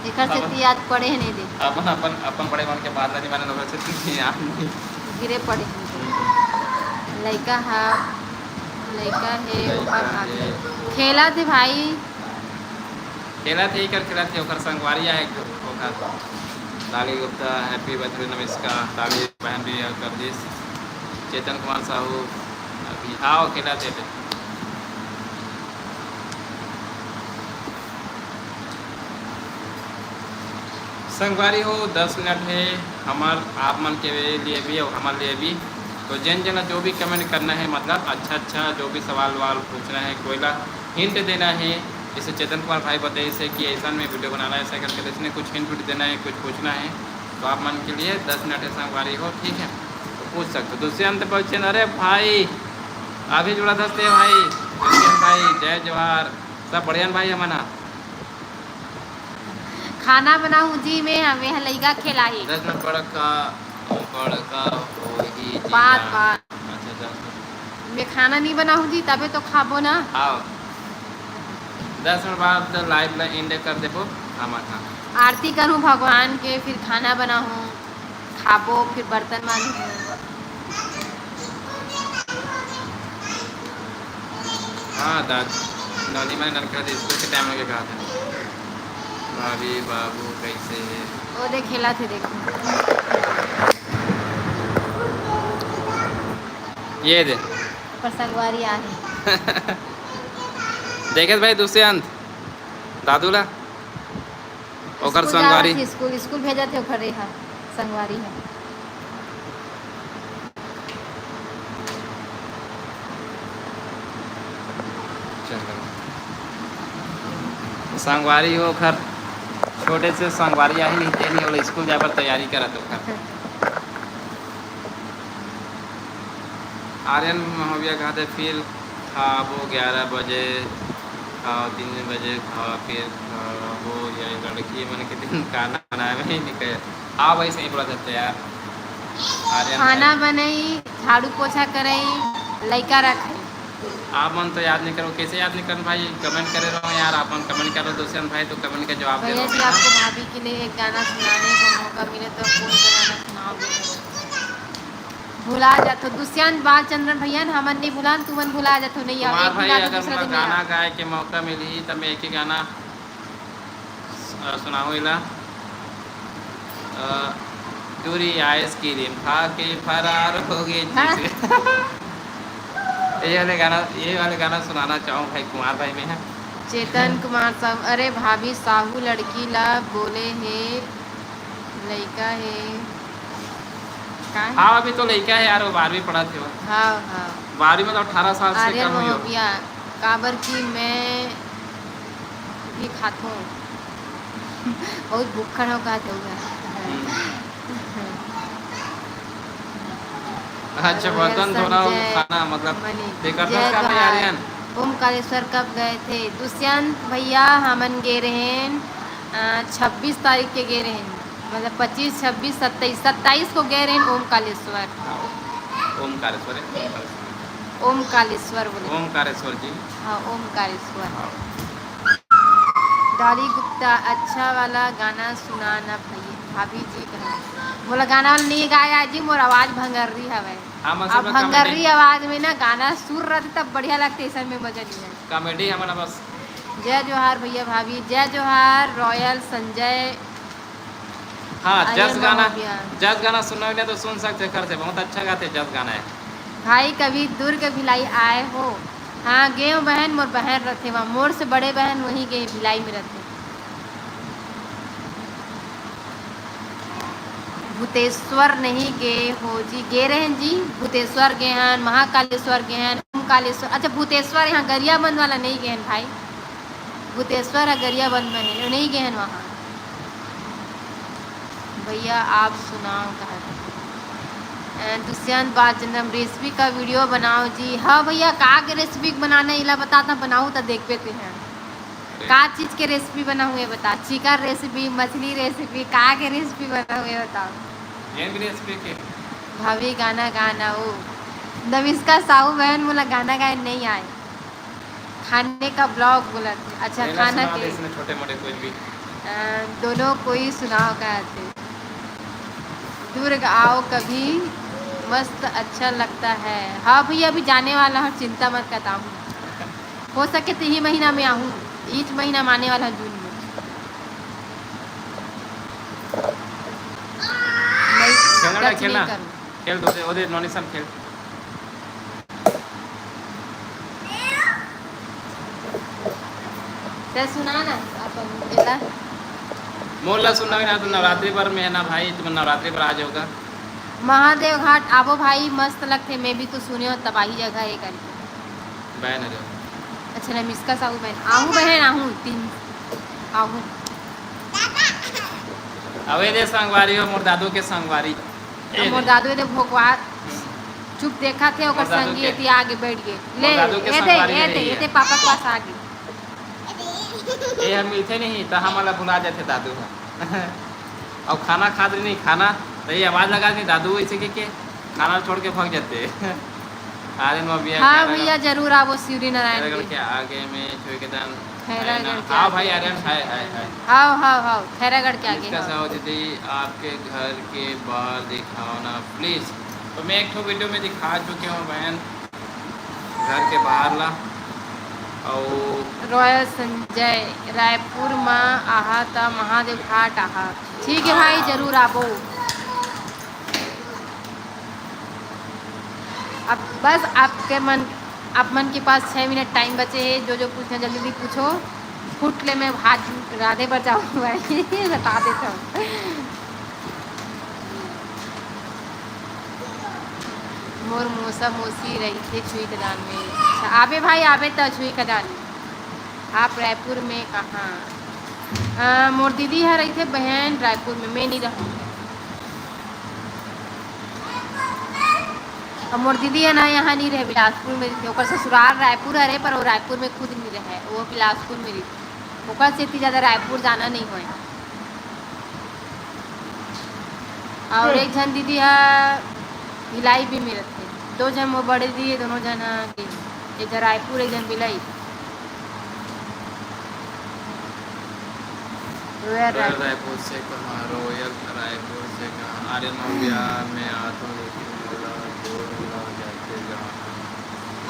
एकर से अपन ती आज पड़े नहीं दे। अपन, अपन, अपन बड़े मन के बात ला नहीं माने, ओकर से ती याद नहीं। गिरे पड़े हैं। लइका हा, लइका हे, लइका ओकर हाथ हे। खेला थे भाई। खेला थे, एकर खेला थे, ओकर संगवारी आए, ओकर। ताली गुप्ता, happy birthday नमस्कार। ताली बहन भी कर दिस। चेतन कुमार साहू, अभी आओ खेला थे। संगवारी हो, दस मिनट है हमर, आप मन के लिए भी और हमर लिए भी। तो जेन जेन ला जो भी comment करना है, मतलब अच्छा अच्छा जो भी सवाल वाल पूछना है, कोई ला hint देना है, जैसे चेतन कुमार भाई बताइस कि ऐसा में video बनाना है, ऐसा करके इसने कुछ hint देना है, कुछ पूछना है, तो आप मन के लिए दस मिनट है संगवारी हो, ठीक है, तो पूछ सकते हो। दुष्यंत बच्चन, अरे भाई, अभी जुड़ा दस्ते भाई, दुष्यंत भाई, जय जोहार, सब बढ़िया न भाई हमन हा। खाना बनाहूँ जी मैं, हमें ह लइका खेलाही। दस मिनट बड़का, बड़का होही जी बात, ना। बात। अच्छा, दस मिनट। मैं खाना नहीं बनाहूँ जी, तबे तो खाबो ना। हाँ। दस मिनट बाद live ला end कर देबो, खामा खा। आरती करूँ भगवान के, फिर खाना बनाहूँ, खाबो, फिर बर्तन मांजहूँ। हाँ, दाद-, नौनी माने ननका दे स्कूल के टाइम लगे कहा था। भाभी, बाबू कैसे है? वो देख, खेला थे, देखो। ये दे। पर संगवारी आ है। देखे भाई दुष्यंत, दादू ला। ओकर स्कूल संगवारी। जावत हे, स्कूल, स्कूल भेजत हे ओकर रेहा, संगवारी हे। चलो। संगवारी हो ओकर, छोटे से संगवारी आही नहीं, तेन ओला स्कूल जाए बर तैयारी करत ओकर। आर्यन महोबिया कहते, "फिर खाबो ग्यारह बजे, खाओ तीन बजे, खाओ फिर खाबो, या लड़की मन के दिन खाना बनाए में ही निकल।" हाँ भाई, सही बोला जाता है यार। आर्यन खाना भाई। बनई, झाड़ू पोछा करई, लइका रखई। आप मन तो याद नहीं करो, कैसे याद नहीं करन भाई? कमेंट करे रहो यार, आप मन कमेंट करो दुष्यंत भाई, तो कमेंट का जवाब दे भैया रहो जी, भैया। आपको भाभी के लिए एक गाना सुनाने का मौका मिले तो कौन सा गाना सुनाओगे? भुला जाथो दुष्यंत बालचंद्रन भैया न, हमन नहीं भुलान, तुमन भुला जाथो, नहीं कुमार आवे, भाई, भुला दो अगर दूसरा मोला दिन गाना आवे। गाए के मौका मिलही त मैं एक ही गाना अ, सुनाहूँ एला। अ, दूरी आइसक्रीम खा के फरार हो गए हाँ। जैसे। ये वाले गाना, ये वाले गाना सुनाना चाहूँ भाई कुमार भाई में है। चेतन कुमार साहू, अरे भाभी साहू लड़की ला बोले हे, लइका हे, का हे? हाँ, अभी तो लइका है यार, वो बारहवीं पढ़त हे वो। हाँ, हाँ। बारहवीं मतलब अठारह साल से आर्यन कम हुई हो। महोबिया, काबर कि मैं भी खाथों। बहुत भुक्खड़ हो का तो हुआ। हम्म। अच्छा, रोयल बर्तन धोना, वो संजय खाना, मतलब, मनी, तेकर जय दस का तैयारी जोहार। है। ओमकारेश्वर कब गए थे? दुष्यंत भैया, हमन गे रहेन, अ, छब्बीस तारीख के गे रहेन, मतलब, पच्चीस, छब्बीस, सत्ताईस, सत्ताईस को गे रहेन ओमकालेश्वर। हाँ, ओमकारेश्वर है, ओमकारेश्वर। ओमकालेश्वर बोले। ओमकारेश्वर जी। हाँ, ओमकारेश्वर। हाँ। डॉली गुप्ता, अच्छा वाला गाना सुना ना भाई, भाभी जी कहा। मोला गाना वाला नहीं गाया जी, मोर आवाज भंगर्री हवे। हाँ, मतलब अब भंगर्री आवाज में ना गाना सुर रहते तब बढ़िया लगते, ऐसा में मजा नहीं है। कॉमेडी हमन बस। जय जोहार भैया भाभी, जय जोहार रॉयल संजय। हाँ, आर्यन जस गाना, महोबिया। जस गाना सुनना होइला तो सुन सकते, कर से बहुत अच्छा गाते, जस गाना है। भाई कभी दुर्ग भिलाई आए हो? हाँ, गेव बहन, मोर बहन रथे वहाँ, मोर से बड़े बहन वहीं गे भिलाई में रथे। भूतेश्वर नहीं गे हो जी? गे रहेन जी, भूतेश्वर गे हन, महाकालेश्वर गे हन, ओमकालेश्वर। अच्छा, भूतेश्वर यहाँ गरियाबंद वाला नहीं गे हन भाई, भूतेश्वर ह गरियाबंद में है, नहीं गे हन वहाँ। भैया आप सुनाओ कहा। अ, दुष्यंत बालचंद्रम, रेसिपी का वीडियो बनाओ जी। हाँ भैया, का के रेसिपी बनाना है, इला बता, ता बनाऊ, ता देख पे ते हैं। का चीज के रेसिपी बनाहूँ, ये बता। चिकन रेसिपी, मछली रेसिपी, का के रेसिपी बनाहूँ, ये बताओ। ये भी रेसिपी के? भाभी गाना गाना ओ। नविष्का साहू बहन मोला गाना गाए नहीं आए। खाने का ब्लॉग बोला थे। अच्छा, मेला खाना सुना के। दे इसमें छोटे मोटे कुछ भी। अ, दोनों कोई सुनाओ का थे। दुर्ग आओ कभी, मस्त अच्छा लगता है। हाँ भैया, अभी जाने वाला हूँ, चिंता मत करता हूँ। हो सके तो यही महीना में आहूँ, इस महीना में आने वाला हूँ, जून में। नहीं, खेलना ना, touch खेलना। नहीं करूँ। खेल दो, ओदे नॉनी सन खेल। ते सुना ना अपन एला। मोर ला सुनना भी ना, तो नवरात्रि पर में है ना भाई, तुम नवरात्रि पर आ जाओगा। महादेव घाट आबो भाई, मस्त लगथे। मैं भी तो सुने हो, तबाही जगह है करके। बहन है जो। अच्छा, नमिष्का साहू बहन। आहूँ बहन, आहूँ, तीन, आहूँ। अबे दे संगवारी हो, मोर दादू के संगवारी। ए अब मोर दे। दादू दे भोकवा चुप देखा थे, ओकर मोर दादू संगी के। एती आगे बैठ गए। मोर ले, दादू के ए दे, संगवारी ए रही दे, ए है। दे, पापा के पास आ गए। ए, हम मिलते नहीं, तो हमला भुला जाते दादू ह। अउ खाना खात रही नहीं, खाना, तो ये आवाज लगा नहीं, दादू ऐसे के, के खाना छोड़ के भाग जाते। आर्यन में भी हाँ खाना भैया, जरूर आवो शिवरी नारायण खैरागढ़ के। के आगे में छुई के दान। खैरागढ़ के हाँ भाई, आगे। आर्यन, हाय, हाय, हाय। हाव, हाव, हाव, खैरागढ़ के आगे, इसका हाव। साहू दीदी, आपके घर के बाहर दिखाओ ना, प्लीज। तो मैं एक ठो वीडियो में दिखा चुके हूँ बहन, घर के बाहर ला। अउ रॉयल संजय, रायपुर म आहा त महादेव घाट आहा। ठीक है भाई, जरूर आबो। अब बस आपके मन, आप मन के पास छः मिनट टाइम बचे है, जो जो पूछना जल्दी जल्दी पूछो। फुट ले मैं हाथ राधे बर जाऊँ भाई, बता देता हूँ। मोर मौसा मौसी रहिथे छुई खदान में। अच्छा, आबे भाई, आबे त छुई खदान। आप रायपुर में कहाँ? अ, मोर दीदी ह रहिथे बहन रायपुर में, मैं नहीं रहूँ। अब मोर दीदी ह ना यहाँ नहीं रहे, बिलासपुर में रहिथे। ओकर ससुराल रायपुर हरे, पर वो रायपुर में खुद नहीं रहे, वो बिलासपुर में रहिथे। ओकर सेती ज़्यादा रायपुर जाना नहीं होए। और एक झन दीदी ह भिलाई भी में रहिथे। दो झन मोर बड़े दीदी हे, दोनों झन ह गे। एक झन रायपुर, एक झन बिलाई। Royal royal Raipur. रायपुर से कहाँ? रॉयल रायपुर से कहाँ? आर्यन मौर्या, मैं आत हूँ, लेकिन मोला बोर लग जाथे जाना।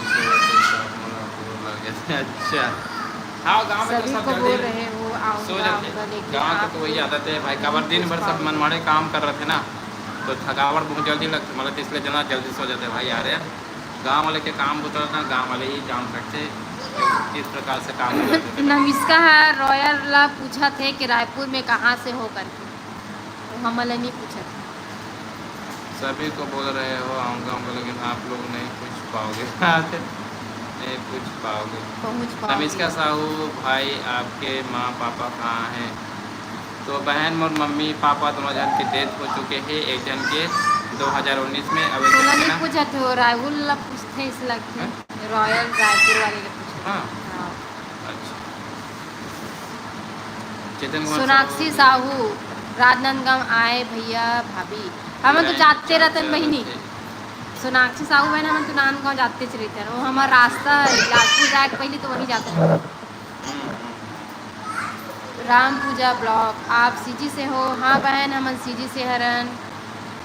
उसे वजह से मोला बोर लग जाथे। अच्छा। हाँ, गाँव में तो सभी सब को जल्दी बोल रहे हो, सो आऊंगा, जाते। आऊंगा, लेकिन गाँव के आप तो वही लोग आदत है भाई, काबर दिन भर सब मनमाड़े काम कर रहे थे ना, तो थकावट बहुत जल्दी लगती, मतलब, इसलिए जना जल्दी सो जाते भाई। आ रहे हैं गाँव वाले के काम बुता ना, गाँव वाले ही जान सकते किस प्रकार से काम करते थे। नमिष्का ह रॉयल ला पूछत हे कि रायपुर में कहाँ से हो करके, तो हमन ला नहीं पूछत। सभी को बोल रहे हो आऊँगा, आऊँगा, लेकिन आप लोग नहीं पूछ पाओगे। नहीं पूछ पाओगे। पहुँच पाओगे। नमिष्का साहू, भाई आपके माँ पापा कहाँ हैं? तो बहन, मोर मम्मी पापा दोनों जन के डेथ हो चुके हे, एक जन के दो हज़ार उन्नीस में, अब एक जन के नहीं ना पूछत हो, राहुल ला पूछते इस लगथे। हैं? रॉयल रायपुर वाले ला पूछत। हाँ। हाँ। अच्छा। चेतन कुमार सोनाक्षी साहू। साहू, राजनांदगांव आए भैया भाभी, हमन तो जाते रहते हैं बहिनी। सोनाक्षी साहू बहन, हमन तो नांदगांव जाते चले थे, वो हमारा रास्ता है, राजपुर जाए के पहले तो वहीं जाते हैं। हम्म, हम्म। राम पूजा ब्लॉग, आप सीजी से हो? हाँ बहन, हमन सीजी से हरन।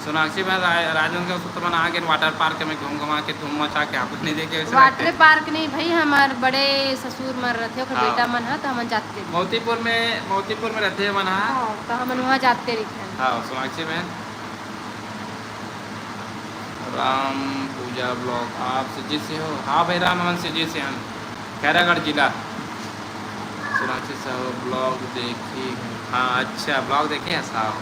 सोनाक्षी बहन, रा-, राजनांदगांव से तो मन आगे वाटर पार्क में घूम घुमा के धूम मचा के आप नहीं देखे वैसे वाटर लगते। पार्क नहीं भाई, हमार बड़े ससुर मर रहे थे, ओकर हाँ। बेटा मन है तो हमन जाते थे। मोतीपुर में, मोतीपुर में रहते हैं मन, हाँ। हाँ, तो हमन वहाँ जाते रहिथे। हाँ, सोनाक्षी बहन। राम पूजा ब्लॉग, आप सीजी से हो? हाँ भाई राम, हमन सीजी से हन, खैरागढ़ जिला। सोनाक्षी साहू ब्लॉग देखी हूँ। हाँ, अच्छा, ब्लॉग देखे हैं साहब।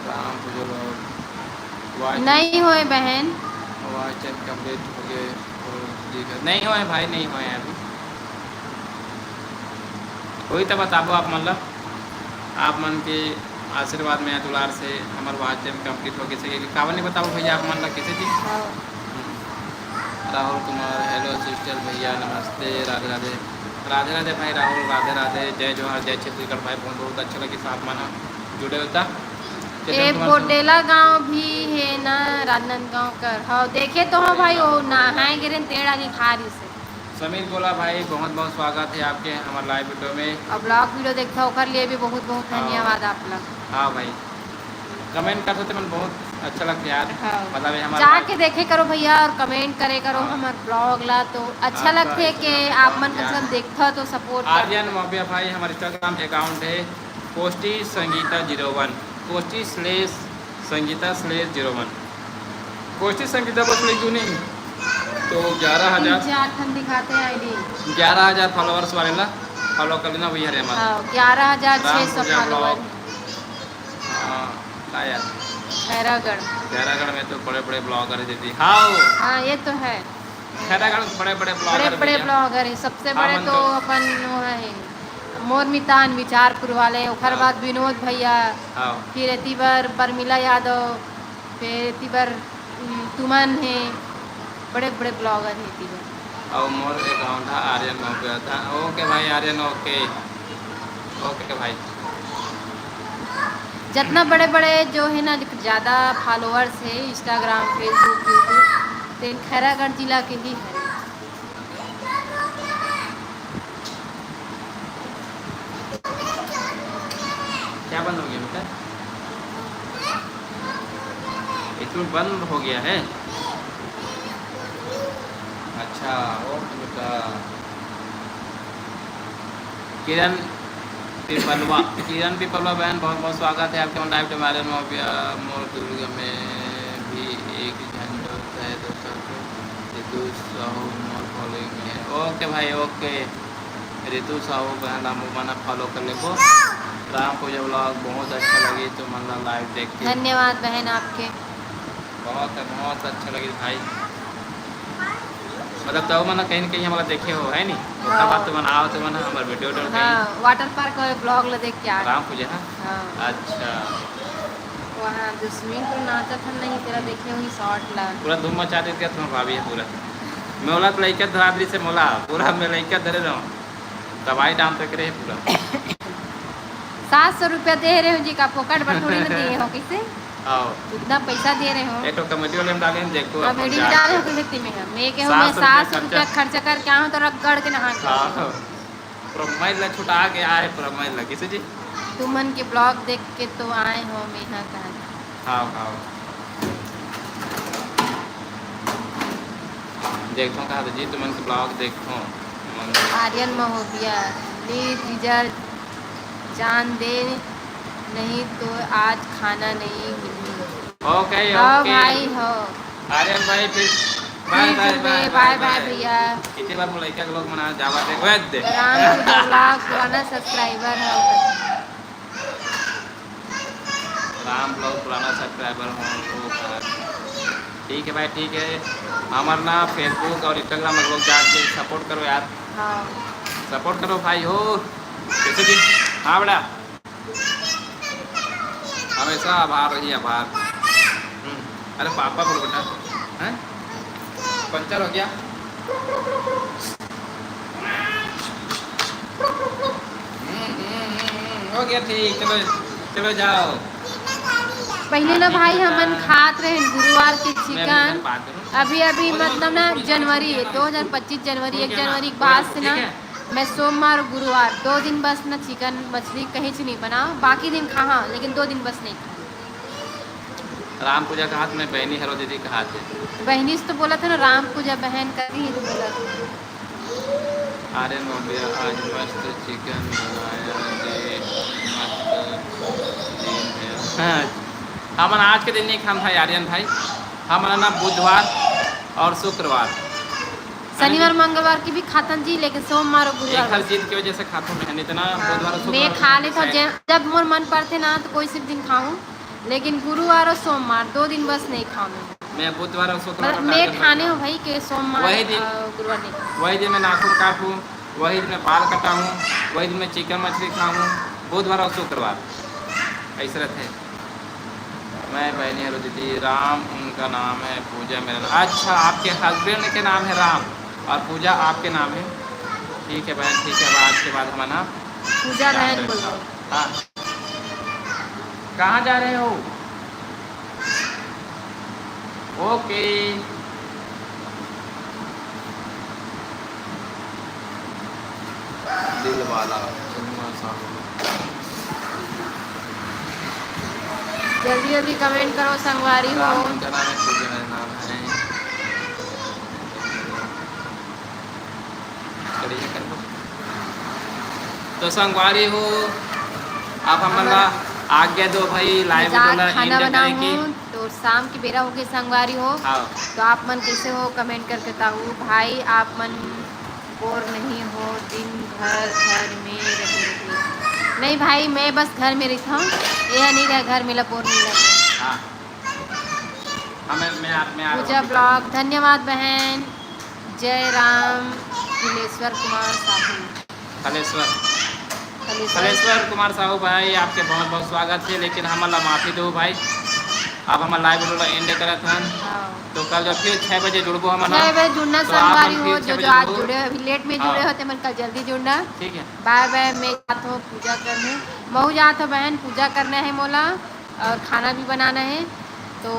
राम पूजा ब्लॉग। नहीं होए बहन। Watch time complete हो गए और दिखा-, नहीं होए भाई, नहीं होए अभी। वही तो बताबो आप मन ला, आप मन के आशीर्वाद में दुलार से हमर watch time complete हो गए। काबर नहीं बताबो भैया आप मन ला, किसी चीज? हाँ। हम्म। राहुल कुमार, hello sister भैया, नमस्ते, राधे राधे। राधे राधे भाई राहुल, राधे राधे, जय जोहार, जय छत्तीसगढ़ भाई, बहुत बहुत अच्छा लगे साथ मन जुड़े होता। ए बोडेला गांव भी है ना राजनांदगांव कर? हाँ, देखे तो हो भाई, वो नहाए गिरे तेल डाल के खा रही से। समीर गोला भाई, बहुत बहुत स्वागत है आपके हमारे live video में। और ब्लॉग वीडियो देखता, ओकर लिए भी बहुत बहुत हाँ। धन्यवाद आप लोग। हाँ भाई, कमेंट करते तो मन बहुत अच्छा लगता है यार। हाँ। मतलब ये हमारा जाके देखे करो भैया और कमेंट करे करो हाँ। हमारे ब्लॉग ला, तो अच्छा आपका लगता है कि Instagram आप मन account कम से कम क्या है? देखता तो सपोर्ट आर्यन मौर्य भाई, हमारे Instagram account है कोष्ठी Sangeeta zero one, कोष्ठी slash Sangeeta slash zero one। कोष्ठी Sangeeta बस लिख दूँ नहीं तो ग्यारह हज़ार, तीन चार ठन दिखाते हैं आईडी। ग्यारह हज़ार followers वाले ला follow कर लेना, वही हरे हमारा। हाँ, ग्यारह हज़ार छः सौ राम पूजा follower। Vlog। हाँ, का यार? खैरागढ़। खैरागढ़ में तो बड़े बड़े ब्लॉगर है दीदी। हाँ। हाँ, ये तो है। खैरागढ़ में बड़े बड़े ब्लॉगर बड़े है बड़े भैया। ब्लॉगर है, सबसे हाँ, बड़े मन तो तो अपन वो है, मोर मितान विचारपुर वाले, ओकर हाँ। बाद विनोद भैया, हाँ। फिर एती बर परमिला यादव, फिर एती बर, उम, तुमन हे, बड़े बड़े ब्लॉगर हे एती बर। अउ मोर account हा आर्यन मौर्य था। OK भाई आर्यन, OK। OK भाई। जितना बड़े बड़े जो है ना, ज़्यादा followers है Instagram, Facebook, YouTube, तेन खैरागढ़ जिला के ही है। क्या बंद हो गया बेटा? इसमें बंद हो गया है। अच्छा, OK बेटा। किरण पिपलवा, किरण पिपलवा बहन, बहुत बहुत स्वागत है आपके live में। हमारे मोर दुर्ग में भी एक झंडा है दोस्तों को, रितु साहू मोर following में है। OK भाई, OK। रितु साहू बहन, आप मन follow कर लेबो। राम पूजा vlog बहुत अच्छा लगी, तुमन ला live देख के। धन्यवाद बहन आपके। बहुत, बहुत अच्छा लगी भाई। मतलब, तब मन कहीं ना कहीं हमला देखे हो, है नी? ओकर हाँ। बाद तुमन आओ, तुमन हमर video उडियो कहीं। हाँ, water park वाले vlog ला देख के आ गए। राम पूजा, हाँ? हाँ। अच्छा। वहाँ जो swimming pool नाचत हन नहीं, तेला देखे होही short ला। पूरा धूम मचा देत हे तुम्हर भाभी हे पूरा। मोला तो लइका धरा दे से मोला, पूरा मैं लइका धरे रहूं। दवाई डाल तक रहे पूरा। सात सौ रुपया दे रहे हो जी, का फोकट बर थोड़ी ना दिए हो, कैसे? आओ। इतना पैसा दे रहे हो। एक ठो कमेटी वाले में डाले हैं, देखो अपन कमेटी में जाके। डाले हो, कैसे में हम? मैं के हो, मैं सात सौ रुपया सात सौ रुपया खर्चा। खर्चा करके आऊँ तो रगड़ के नहा के हाँ, आऊँ। हाँ। पूरा मैल ला छुटा के आए, पूरा मैल ला, कैसे जी? तुमन के vlog देख के तो आए हो, मैं यहाँ कहा। हाँ, हाँ। देखो कहा तो जी, तुमन के vlog देखो। मन आर्यन महोबिया, ले जीजा जान दे, नहीं तो आज खाना नहीं मिलनी। OK, हाँ OK। भाई, हो। आर्यन भाई, फिर bye, ठीक bye, है, bye, bye, bye, bye। भैया। इतनी बार मुलाइका के लोग मना जावा दे, ओए दे। राम जी का vlog पुराना subscriber है। राम vlog पुराना subscriber हो, वो है। ठीक है भाई, ठीक है। हमार ना Facebook और Instagram में लोग जाके support करो यार। हाँ। Support करो भाई हो। कैसे भी? हाँ बेटा। हमेशा आभार रही, आभार। हम्म। अरे पापा बोलो बेटा। हैं? पंचर हो गया? हम्म, हम्म, हम्म, हम्म, हो गया ठीक, चलो, चलो जाओ। पहले ना भाई हमन खात रहे गुरुवार के मैं अभी chicken। मैं बात करूँ। अभी, अभी मतलब ना जनवरी, दो हज़ार पच्चीस जनवरी, एक जनवरी के बाद से ना ठीक है। मैं सोमवार और गुरुवार दो दिन बस ना chicken मछली कहीं से नहीं बनाओ, बाकी दिन खा, हाँ, लेकिन दो दिन बस नहीं खा। राम पूजा कहात मैं बहनी हरो दीदी कहात है। बहनी से तो बोला था ना, राम पूजा बहन का नहीं तो बोला था। आर्यन महोबिया आज मस्त chicken बनाया जी, मस्त दिन है। हाँ, हमन आज के दिन नहीं खान भाई आर्यन भाई, हमन ना बुधवार और शुक्रवार, शनिवार मंगलवार की भी खाथन जी, लेकिन सोमवार और गुरुवार एकर बस। जिद की वजह से खाथन, मैं इतना हाँ, बुधवार और मैं शुक्रवार खा लेता हूँ, शायद। जब, जब मोर मन पड़थे ना तो कोई से भी दिन खाऊँ, लेकिन गुरुवार और सोमवार दो दिन बस नहीं खाऊँ मैं। मैं बुधवार और शुक्रवार मतलब का मैं target खाने रखता हूँ। भाई के सोमवार, वही दिन, अ, गुरुवार नहीं। वही दिन मैं नाखून काटूँ, वही दिन मैं बाल कटाऊँ, वही दिन मैं chicken मछली खाऊँ, बुधवार और शुक्रवार ऐसे रहते हैं। मैं बहनी हरो दीदी, राम उनका नाम है, पूजा मेरा नाम। अच्छा, आपके husband के नाम है राम और पूजा आपके नाम है। ठीक है बहन, ठीक है, अब आज के बाद हम ना पूजा बहन बोल रहे हो। हाँ। कहाँ जा रहे हो? OK। दिल वाला चुम्मा साहू। जल्दी जल्दी comment करो संगवारी हो। राम उनका नाम है, पूजा मेरा नाम है। तो संगवारी हो, आप हमन ला आज्ञा दो भाई, live video ला end करे की। तो शाम के बेरा होगे संगवारी हो। हाँ। तो आप मन कैसे हो comment करके बताओ भाई। आप मन बोर नहीं हो, दिन भर घर में रहे रहे। नहीं भाई, मैं बस घर में रहता हूँ, यह नहीं रहा घर में ला बोर नहीं लगे। हाँ। हाँ, मैं, मैं आप, मैं आ रहा हूँ। पूजा vlog, धन्यवाद बहन। जय राम। खलेश्वर कुमार साहू। खलेश्वर। खलेश्वर। खलेश्वर कुमार साहू भाई, आपके बहुत बहुत स्वागत है, लेकिन हमन ला माफी दो भाई, अब हमन live video ला end करत हन। हाँ। तो कल जब फिर छह बजे जुड़बो हमन, छह बजे जुड़ना तो आप संगवारी मन हो, फिर छह जो, बजे जो आज जुड़बो। जुड़े, अभी late में हाँ। जुड़े हो, ते मन कल जल्दी जुड़ना। ठीक है। Bye bye, मैं जात हूँ पूजा करने, महू जात हूँ बहन, पूजा करना है मोला और खाना भी बनाना है। तो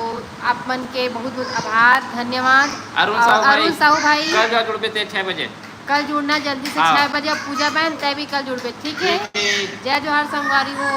आप मन के बहुत बहुत आभार, धन्यवाद। अरुण और साहू भाई, अरुण साहू भाई। कल जो जुड़बे ते छह बजे। कल जुड़ना जल्दी से हाँ। छह बजे। पूजा बहन, तय भी कल जुड़बे, ठीक है? ठीक है। जय जोहार संगवारी हो।